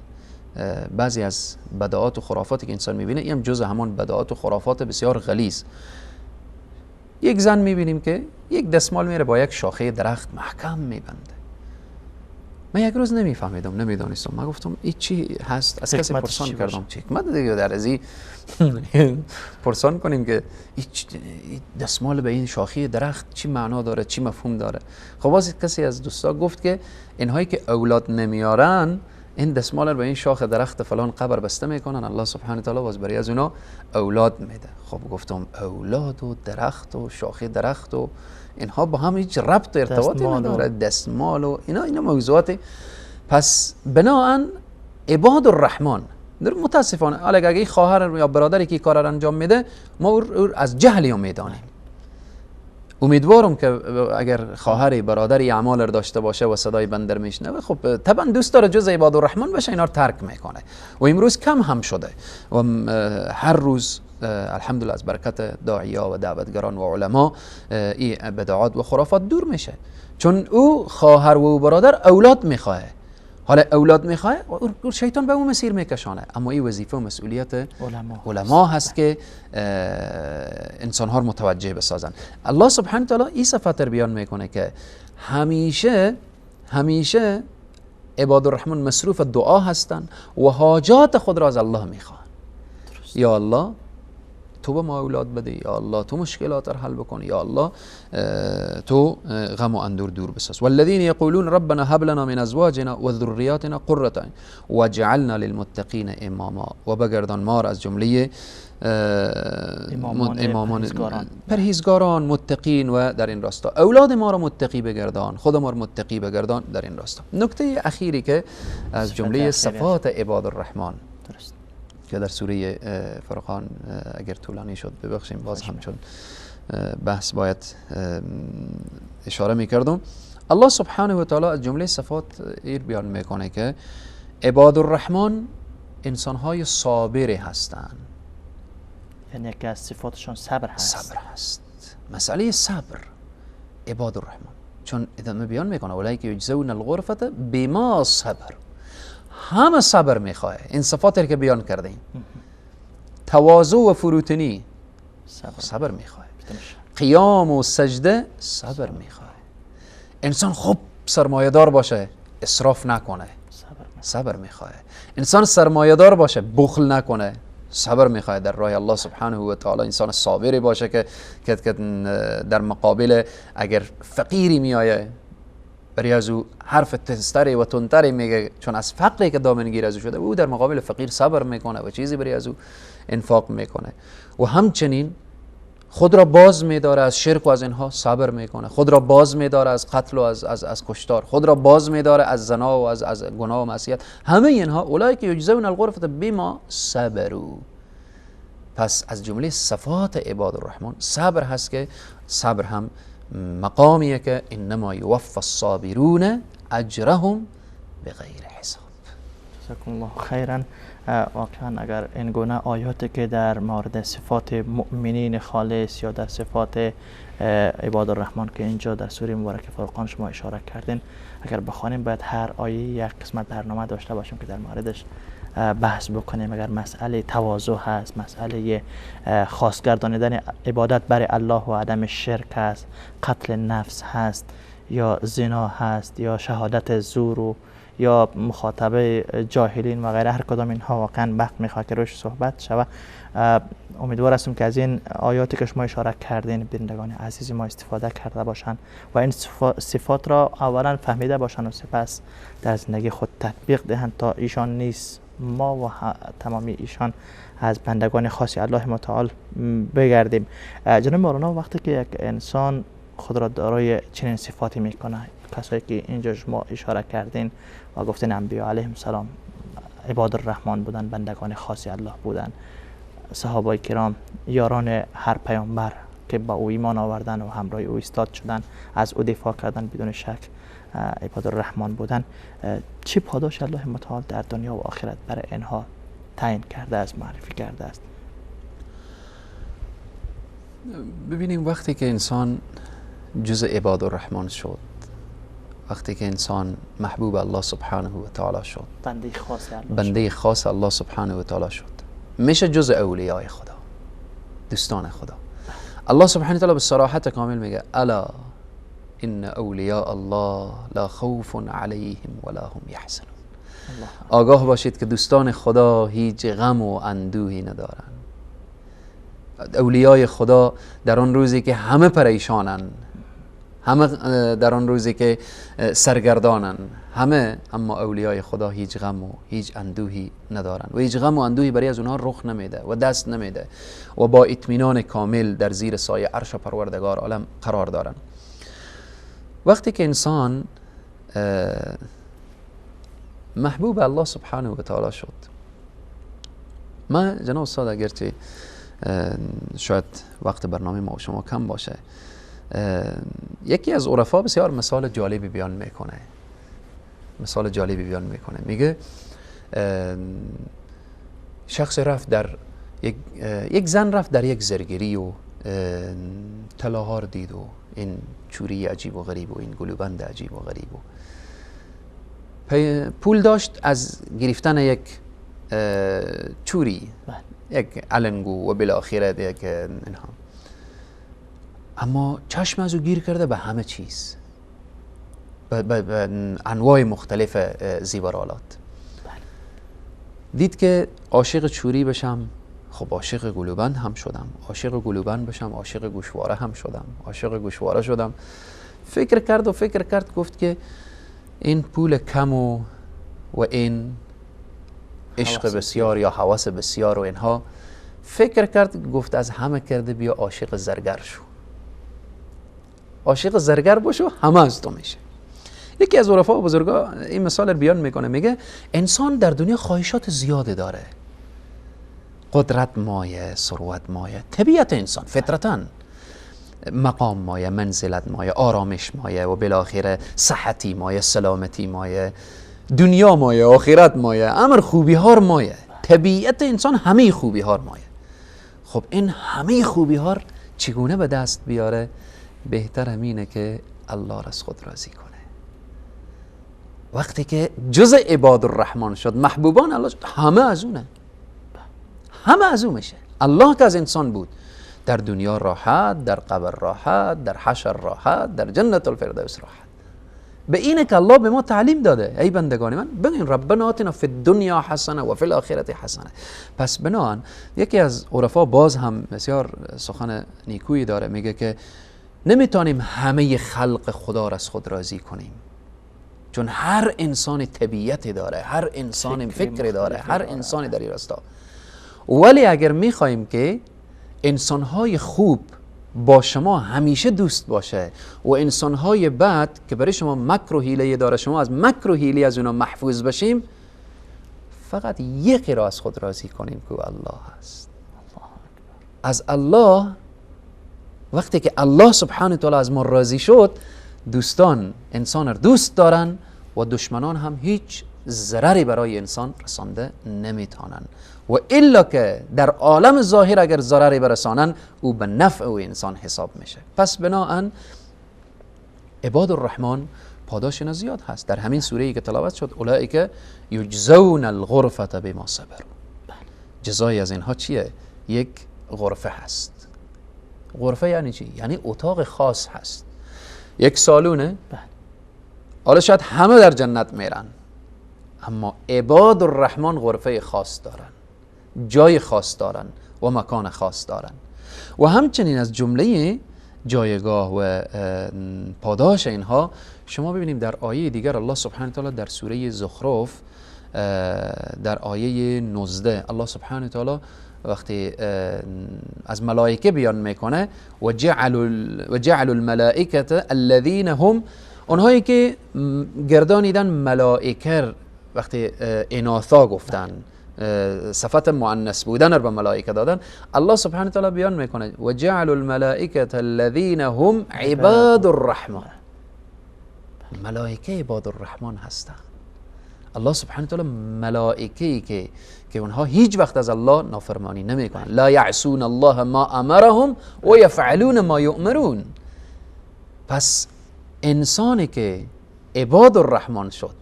بعضی از بدعات و خرافاتی که انسان میبینه، این هم جزء همان بدعات و خرافات بسیار غلیظ. یک زن میبینیم که یک دستمال میره با یک شاخه درخت محکم میبنده. من یک روز نمیفهمیدم، نمیدانستم. من گفتم این چی هست؟ از کسی پرسان کردم چی حکمت دیگه در از این پرسان کنیم که این دستمال به این شاخه درخت چی معنا داره، چی مفهوم داره. خب باز کسی از دوستا گفت که اینهایی که اولاد نمیارن این دستمال رو به این شاخ درخت فلان قبر بسته میکنن، الله سبحانه و تعالی باز برای از اونا اولاد میده. خب گفتم اولاد و درخت و شاخه درخت و اینها با هم هیچ ربط و ارتباطی نداره، دستمال و اینا موضوعات. پس بناهن عباد الرحمن متاسفانه حالا اگه خواهر یا برادری که کار را انجام میده، ما او از جهل میدانیم. امیدوارم که اگر خواهری برادری اعمال رو داشته باشه و صدای بندر میشنوه، خب طبعا دوست داره جز عباد الرحمن باشه، اینا رو ترک میکنه. و امروز کم هم شده و هر روز الحمدلله از برکت داعیا و دعوتگران و علما این بدعات و خرافات دور میشه، چون او خواهر و برادر اولاد میخواه. حالا اولاد میخواه و شیطان به اون مسیر میکشانه. اما این وظیفه و مسئولیت علما هست که انسان ها رو متوجه بسازن. الله سبحانه و تعالی این صفت رو بیان میکنه که همیشه همیشه عباد الرحمن مصروف دعا هستن و حاجات خود را از الله میخوان. یا الله تو به ما اولاد بده، یا الله تو مشکلات را حل بکن، یا الله تو غم و اندور دور بساز. والذین یقولون ربنا هب لنا من ازواجنا وذریاتنا قرة اعین واجعلنا للمتقین اماما. و بگردان ما را از جمله امامان پرهیزگاران متقین و در این راستا اولاد ما را متقی بگردان، خود ما را متقی بگردان در این راستا. نکته اخیری که از جمله صفات عباد الرحمن درست که در سوره فرقان، اگر طولانی شد ببخشیم، باز هم چون بحث باید اشاره میکردم. الله سبحانه و تعالی از جمله صفات ایر بیان میکنه که عباد الرحمن انسانهای صابر هستند. یعنی یکی از صفاتشان صبر هست. صبر هست. مسئله صبر عباد الرحمن، چون ادامه بیان میکنه اولئک یجزون الغرفة بما صبر. همه صبر میخواه. این صفاتی که بیان کردیم، تواضع و فروتنی صبر میخواه، قیام و سجده صبر میخواه. انسان خوب سرمایه دار باشه اسراف نکنه، صبر میخواه. انسان سرمایه دار باشه بخل نکنه، صبر میخواه. در راه الله سبحانه و تعالی انسان صابری باشه که در مقابل اگر فقیری میآیه برای از او حرف تستری و تندتری میگه، چون از فقری که دامنگیر از او شده، او در مقابل فقیر صبر میکنه و چیزی برای از او انفاق میکنه. و همچنین خود را باز میداره از شرک و از اینها صبر میکنه، خود را باز میداره از قتل و از کشتار، خود را باز میداره از زنا و از گناه و معصیت. همه اینها اولئک یجزون الغرفة بما صبروا. پس از جمله صفات عباد الرحمن صبر هست که صبر هم مقامیه که انما یوفى الصابرون اجرهم بغیر حساب. جزاکم الله خیرا. واقعا اگر این گونه آیاتی که در مورد صفات مؤمنین خالص یا در صفات عباد الرحمن که اینجا در سوره مبارک فرقان شما اشاره کردین، اگر بخوانیم باید هر آیه یک قسمت برنامه داشته باشیم که در موردش بحث بکنیم. اگر مسئله تواضع هست، مسئله خاص گردانیدن عبادت برای الله و عدم شرک هست، قتل نفس هست، یا زنا هست، یا شهادت زور و یا مخاطبه جاهلین و غیره، هر کدام اینها واقعا وقت میخواد که روش صحبت شود. امیدوار هستم که از این آیاتی که شما اشاره کردین بینندگان عزیز ما استفاده کرده باشند و این صفات را اولا فهمیده باشند و سپس در زندگی خود تطبیق دهند تا ایشان نیز ما و تمامی ایشان از بندگان خاص الله متعال بگردیم. جناب مولانا، وقتی که یک انسان خود را دارای چنین صفاتی میکنه، کسایی که اینجا شما اشاره کردین و گفتین انبیا علیهم السلام عباد الرحمن بودن، بندگان خاص الله بودن، صحابه کرام یاران هر پیامبر که با او ایمان آوردن و همراه او ایستاد شدن، از او دفاع کردن، بدون شک عباد الرحمن بودن، چه پاداش الله متعال در دنیا و آخرت برای اینها تعیین کرده است، معرفی کرده است؟ ببینیم وقتی که انسان جزء عباد الرحمن شد، وقتی که انسان محبوب الله سبحانه و تعالی شد، بنده خاص الله سبحانه و تعالی شد، میشه جزء اولیای خدا، دوستان خدا. الله سبحانه و تعالی به صراحت کامل میگه الا ان اولیاء الله لا خوف علیهم ولا هم یحزنون. آگاه باشید که دوستان خدا هیچ غم و اندوهی ندارن. اولیای خدا در آن روزی که همه پریشانن، همه در آن روزی که سرگردانن، همه، اما اولیای خدا هیچ غم و هیچ اندوهی ندارن و هیچ غم و اندوهی برای از اونها رخ نمیده و دست نمیده و با اطمینان کامل در زیر سایه عرش پروردگار عالم قرار دارن. وقتی که انسان محبوب الله سبحانه و تعالی شد، ما جناب استاد اگرچه شاید وقت برنامه ما و شما کم باشه، یکی از عرفا بسیار مثال جالبی بیان میکنه، مثال جالبی بیان میکنه، میگه شخص رفت در یک زن رفت در یک زرگری و طلاها رو دید و این چوری عجیب و غریب و این گلوبند عجیب و غریب و پول داشت از گرفتن یک چوری، یک علنگو و بالاخره یک اینها، اما چشم از او گیر کرده به همه چیز، به انواع مختلف زیورآلات. دید که عاشق چوری بشم، خب عاشق گلوبند هم شدم، عاشق گلوبند بشم، عاشق گوشواره هم شدم، عاشق گوشواره شدم. فکر کرد و فکر کرد، گفت که این پول کم و این عشق بسیار یا هوس بسیار و اینها، فکر کرد، گفت از همه کرده بیا عاشق زرگر شو، عاشق زرگر باشو همه از تو میشه. یکی از عرفا و بزرگا این مثال رو بیان میکنه، میگه انسان در دنیا خواهشات زیاده داره، قدرت مایه، ثروت مایه، طبیعت انسان فطرتاً مقام مایه، منزلت مایه، آرامش مایه و بالاخره صحتی مایه، سلامتی مایه، دنیا مایه، آخرت مایه، امر خوبی ها مایه، طبیعت انسان همه خوبی ها مایه. خب این همه خوبی ها چگونه به دست بیاره؟ بهتر همینه که الله را از خود راضی کنه. وقتی که جزء عباد الرحمن شد، محبوبان الله شد، همه از اونه، همه از اون میشه. الله که از انسان بود، در دنیا راحت، در قبر راحت، در حشر راحت، در جنت الفردوس راحت. به اینه که الله به ما تعلیم داده، ای بندگان من بگین ربنا آتنا فی الدنیا حسنه و فی الاخرة حسنه. پس بنان یکی از عرفا باز هم بسیار سخن نیکویی داره، میگه که نمیتونیم همه خلق خدا را از خود راضی کنیم، چون هر انسان طبیعتی داره، هر انسان فکری داره، هر انسانی در این راستا. ولی اگر میخوایم که انسانهای خوب با شما همیشه دوست باشه و انسانهای بد که برای شما مکر و حیله داره، شما از مکر و حیله از اونا محفوظ بشیم، فقط یکی را از خود راضی کنیم که الله هست. از الله، وقتی که الله سبحانه تعالی از ما راضی شد، دوستان انسان را دوست دارن و دشمنان هم هیچ ضرری برای انسان رسانده نمیتونن، و الا که در عالم ظاهر اگر ضرری برسانن او به نفع او انسان حساب میشه. پس بناهن عباد الرحمن پاداش اینا زیاد هست. در همین سوره ای که تلاوت شد، اولئک یجزون الغرفة بما صبروا، جزای از اینها چیه؟ یک غرفه هست. غرفه یعنی چی؟ یعنی اتاق خاص هست، یک سالونه. حالا شاید همه در جنت میرن، اما عباد الرحمن غرفه خاص دارن، جای خاص دارن و مکان خاص دارن. و همچنین از جمله جایگاه و پاداش اینها شما ببینیم در آیه دیگر الله سبحانه تعالی در سوره زخرف در آیه 19 الله سبحانه تعالی وقتی از ملائکه بیان میکنه و جعلوا الملائکه الذین هم، اونهایی که گردانیدن ملائکه، وقتی اناثا گفتن، صفت مؤنث بودن رو به ملائکه دادن، الله سبحانه تعالی بیان میکنه و جعلوا الملائکه الذین هم عباد الرحمن. ملائکه عباد الرحمن هستند. الله سبحانه تعالی ملائکه که اونها هیچ وقت از الله نافرمانی نمیکنن، لا یعصون الله ما امرهم و یفعلون ما یؤمرون. پس انسانی که عباد الرحمن شد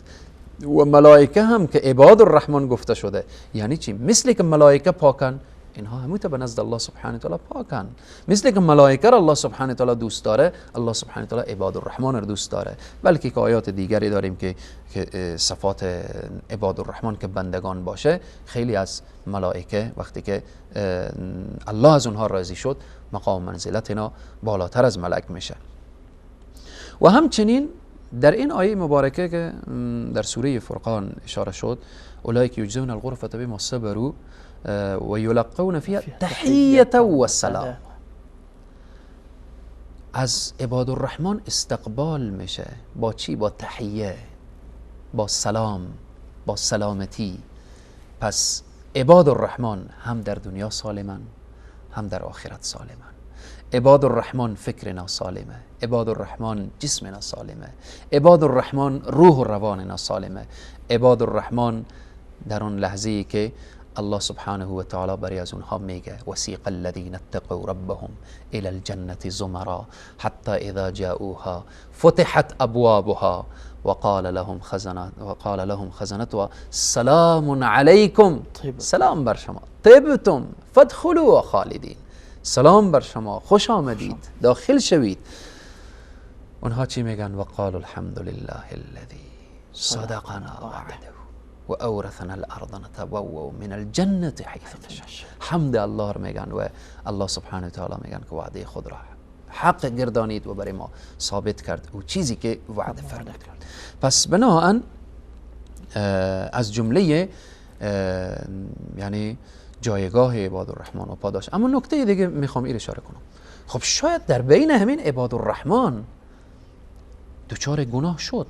و ملائکه هم که عباد الرحمن گفته شده، یعنی چی؟ مثل که ملائکه پاکن، اینها همون به نزد الله سبحانه تعالی پاکن. مثل که ملائکه را الله سبحانه تعالی دوست داره، الله سبحانه تعالی عباد الرحمن را دوست داره. بلکه که آیات دیگری داریم که صفات عباد الرحمن که بندگان باشه، خیلی از ملائکه وقتی که الله از اونها راضی شد، مقام منزلت اینا بالاتر از ملک میشه. و همچنین در این آیه مبارکه که در سوره فرقان اشاره شد، اولئک یجزون الغرفة بما صبروا و یلقون فیها تحیة و سلام، از عباد الرحمن استقبال میشه با چی؟ با تحیه، با سلام، با سلامتی. پس عباد الرحمن هم در دنیا سالمن، هم در آخرت سالمن. عباد الرحمن فکرنا سالمه، عباد الرحمن جسمنا سالمه، عباد الرحمن روح و رواننا سالمه. عباد الرحمن در آن لحظه که الله سبحانه و تعالی برای از اونها میگه وسیق الذین اتقوا ربهم الى الجنة زمرا حتی اذا جاءوها فتحت ابوابها وقال لهم خزنتها سلام علیکم، سلام بر شما، طبتم فادخلوا خالدین، سلام بر شما، خوش آمدید، داخل شوید. اونها چی میگن؟ وقالوا الحمد لله الذي صدقنا وعده و اورثنا الارض نتبوأ من الجنة حيث نشاء. حمد الله رو میگن و الله سبحانه و تعالی میگن که وعده خود را حق گردانید و برای ما ثابت کرد او چیزی که وعده فرمود. پس بناهن از جمله یعنی جایگاه عباد الرحمن و پاداش. اما نکته دیگه میخوام این اشاره کنم، خب شاید در بین همین عباد الرحمن دچار گناه شد.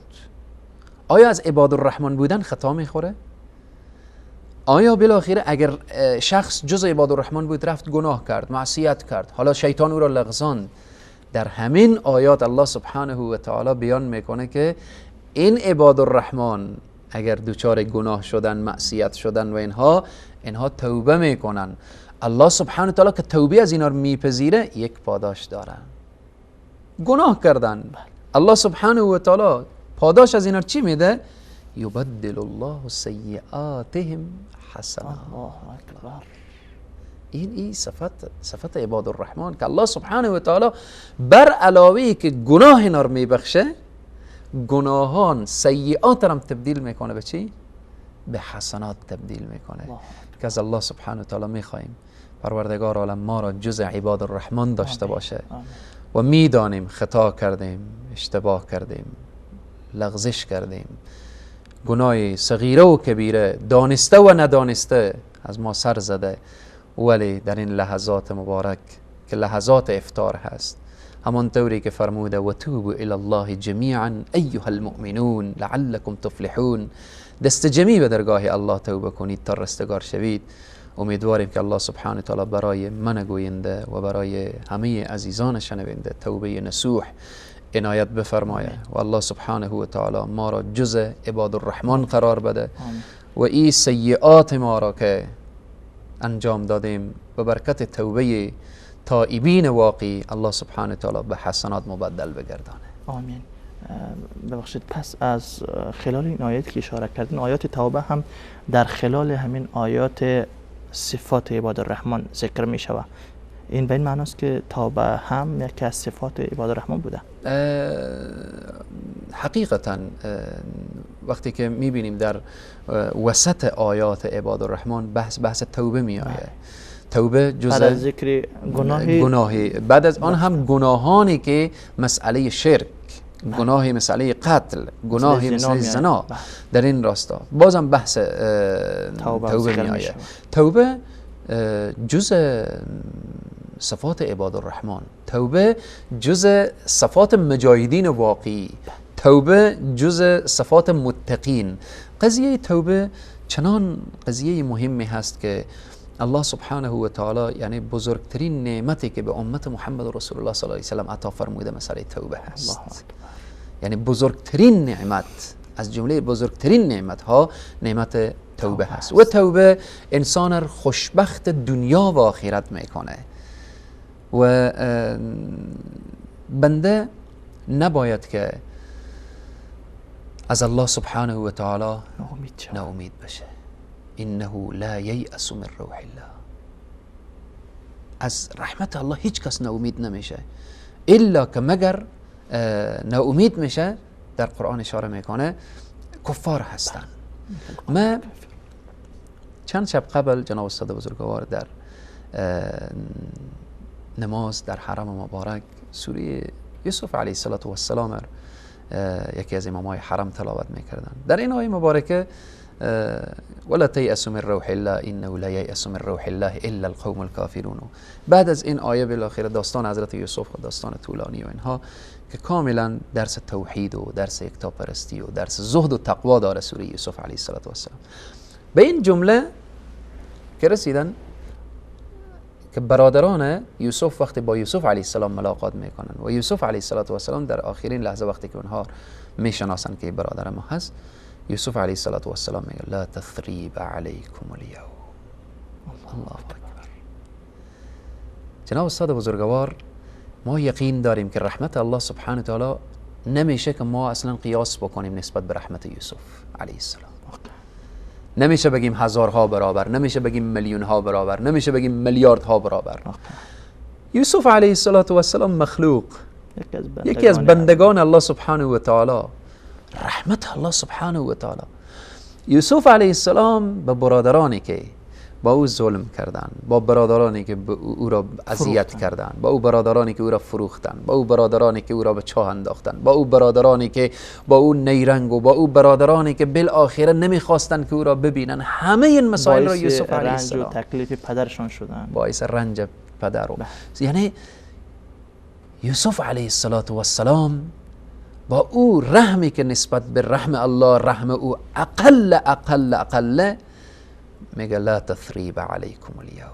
آیا از عباد الرحمن بودن خطا میخوره؟ آیا بالاخره اگر شخص جز عباد الرحمن بود رفت گناه کرد، معصیت کرد، حالا شیطان او را لغزاند، در همین آیات الله سبحانه و تعالی بیان میکنه که این عباد الرحمن اگر دچار گناه شدن، معصیت شدن و اینها توبه میکنن، الله سبحانه و تعالی که توبه از اینا رو میپذیره یک پاداش دارن. گناه کردن، الله سبحانه و تعالی پاداش از اینا چی میده؟ یبدل الله سیئاتهم حسنات. الله اکبر. این صفت عباد الرحمن که الله سبحانه و تعالی بر علاوه که گناه اینا رو میبخشه، گناهان سیئات رو هم تبدیل میکنه به چی؟ به حسنات تبدیل میکنه. که از الله سبحانه و تعالی میخواهیم پروردگار عالم ما را جز عباد الرحمن داشته باشه. و میدانیم خطا کردیم، اشتباه کردیم، لغزش کردیم، گناه صغیره و کبیره دانسته و ندانسته از ما سر زده، ولی در این لحظات مبارک که لحظات افطار هست، همان طوری که فرموده و توبوا الی الله جمیعا ایها المؤمنون لعلکم تفلحون، دست جمعی به درگاه الله توبه کنید تا رستگار شوید. امیدواریم که الله سبحانه تعالی برای من گوینده و برای همه عزیزان شنونده توبه نصوح عنایت بفرمایه و الله سبحانه و تعالی ما را جز عباد الرحمن قرار بده و این سیئات ما را که انجام دادیم به برکت توبه تائبین واقعی الله سبحانه و تعالی به حسنات مبدل بگردانه. آمین. ببخشید، پس از خلال این آیات که اشاره کردین، آیات توبه هم در خلال همین آیات صفات عباد الرحمن ذکر می شود. این به این معناست که توبه هم یکی از صفات عباد الرحمن بوده. حقیقتا وقتی که میبینیم در وسط آیات عباد الرحمن بحث توبه می آید. توبه جزء بعد از ذکر گناهی، بعد از آن هم گناهانی که مسئله شرک گناه مسئله قتل، گناه مسئله زنا، در این راستا بازم بحث توبه می آید. توبه جزء صفات عباد الرحمن، توبه جزء صفات مجاهدین واقعی، توبه جزء صفات متقین. قضیه توبه چنان قضیه مهمی هست که الله سبحانه و تعالی یعنی بزرگترین نعمتی که به امت محمد رسول الله صلی الله علیه و سلم عطا فرموده مسئله توبه هست. یعنی بزرگترین نعمت، از جمله بزرگترین نعمت ها نعمت توبه هست. و توبه انسان خوشبخت دنیا و آخرت میکنه و بنده نباید که از الله سبحانه و تعالی ناامید بشه. انه لا ییأس من روح الله، از رحمت الله هیچ کس ناامید نمیشه، الا که مگر ناامید میشه. در قرآن اشاره میکنه کفار هستن. ما چند شب قبل جناب استاد بزرگوار در نماز در حرم مبارک سوره یوسف علیه السلام یکی از امامای حرم تلاوت میکردن. در این آیه مبارکه ولا تیأسوا من روح الله انه لا ییأس من روح الله الا القوم الكافرون. بعد از این آیه بالاخره داستان حضرت یوسف و داستان طولانی و اینها که کاملا درس توحید و درس یکتاپرستی و درس زهد و تقوا داره سوره یوسف علیه السلام. به این جمله که رسیدن که برادران یوسف وقتی با یوسف علیه السلام ملاقات میکنن و یوسف علیه السلام در آخرین لحظه وقتی که اونها میشناسن که برادر ما هست، یوسف علیه السلام میگه لا تثریب علیکم الیوم. الله اکبر. جناب استاد بزرگوار، ما یقین داریم که رحمت الله سبحانه تعالی نمیشه که ما اصلا قیاس بکنیم نسبت به رحمت یوسف علیه السلام. نمیشه بگیم هزارها برابر، نمیشه بگیم میلیون ها برابر، نمیشه بگیم میلیاردها برابر. یوسف علیه السلام مخلوق، یکی از بندگان الله سبحانه و تعالی، رحمت الله سبحانه و تعالی. یوسف علیه السلام به برادرانی که با او ظلم کردن، با برادرانی که او را اذیت کردن، با او برادرانی که او را فروختن، با او برادرانی که او را به چاه انداختن، با او برادرانی که با او نیرنگ و با او برادرانی که بالآخره نمیخواستن که او را ببینن، همه این مسائل را یوسف علیه السلام باعث رنج و تکلیف پدرشان شدن، باعث رنج پدر. یعنی یوسف علیه السلام با او رحمی که نسبت به رحم الله، رحم او اقل اقل اقل، میگه لا تثریب علیکم الیوم.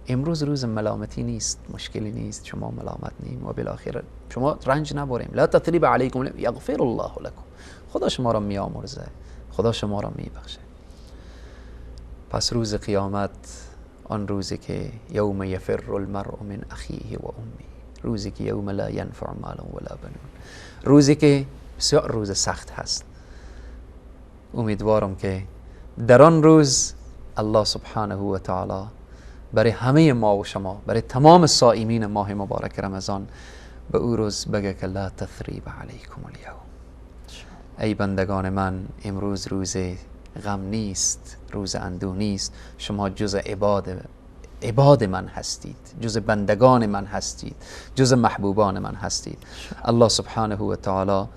امروز روز ملامتی نیست، مشکلی نیست، شما ملامت نیم و بالاخره شما رنج نبریم. لا تثریب علیکم الیوم یغفر الله لکم. خدا شما را میامرزه، خدا شما را میبخشه. پس روز قیامت، آن روزی که یوم یفر المرء من اخیه و امه، روزی که یوم لا ینفع مال ولا بنون، روزی که بسیار روز سخت هست. امیدوارم که در آن روز الله سبحانه و تعالی برای همه ما و شما، برای تمام صائمین ماه مبارک رمضان، به او روز بگه که لا تثریب علیکم الیوم. ای بندگان من، امروز روز غم نیست، روز اندوه نیست، شما جز عباد من هستید، جز بندگان من هستید، جز محبوبان من هستید. الله سبحانه و تعالی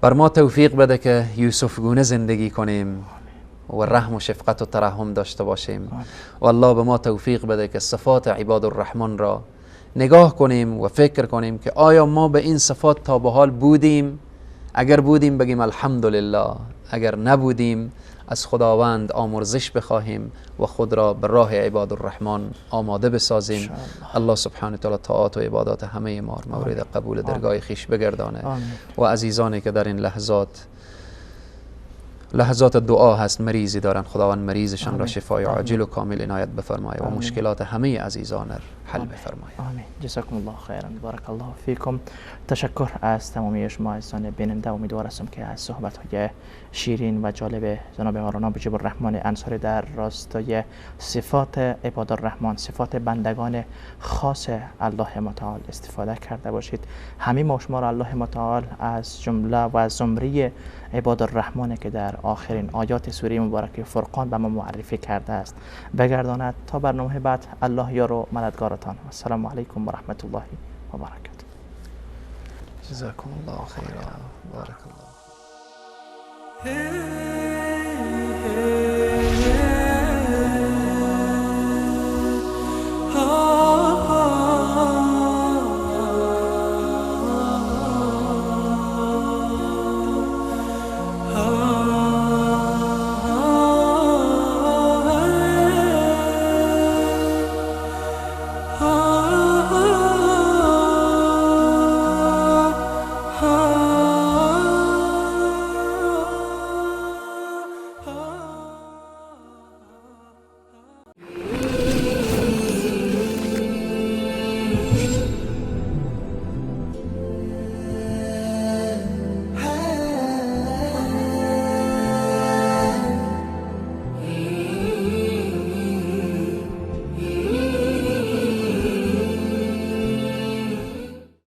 بر ما توفیق بده که یوسف گونه زندگی کنیم و رحم و شفقت و ترحم داشته باشیم. و الله به ما توفیق بده که صفات عباد الرحمن را نگاه کنیم و فکر کنیم که آیا ما به این صفات تا به حال بودیم؟ اگر بودیم بگیم الحمدلله، اگر نبودیم از خداوند آمرزش بخواهیم و خود را به راه عباد الرحمن آماده بسازیم. الله سبحانه تعالی طاعات و عبادات همه ما مورد قبول درگاه خویش بگردانه. و عزیزانی که در این لحظات دعا هست، مریضی دارن، خداوند مریضشان را شفای عاجل و کامل عنایت بفرمایه و مشکلات همه عزیزان را حل بفرمایه. آمین. جزاکم الله خیرا، بارک الله فیکم. تشکر از تمامی شما عزیزان بیننده. امیدوار هستم که از صحبت های شیرین و جالب جناب مولانا مجیب الرحمن انصاری در راستای صفات عباد الرحمن، صفات بندگان خاص الله متعال استفاده کرده باشید. همه ما شما را الله متعال از جمله و زمره عباد الرحمن که در آخرین آیات سوره مبارکه فرقان به ما معرفی کرده است بگرداند. تا برنامه بعد، الله یار و مددگارتان. السلام علیکم و رحمت الله و برکاته. جزاكم الله خيرا، بارك الله.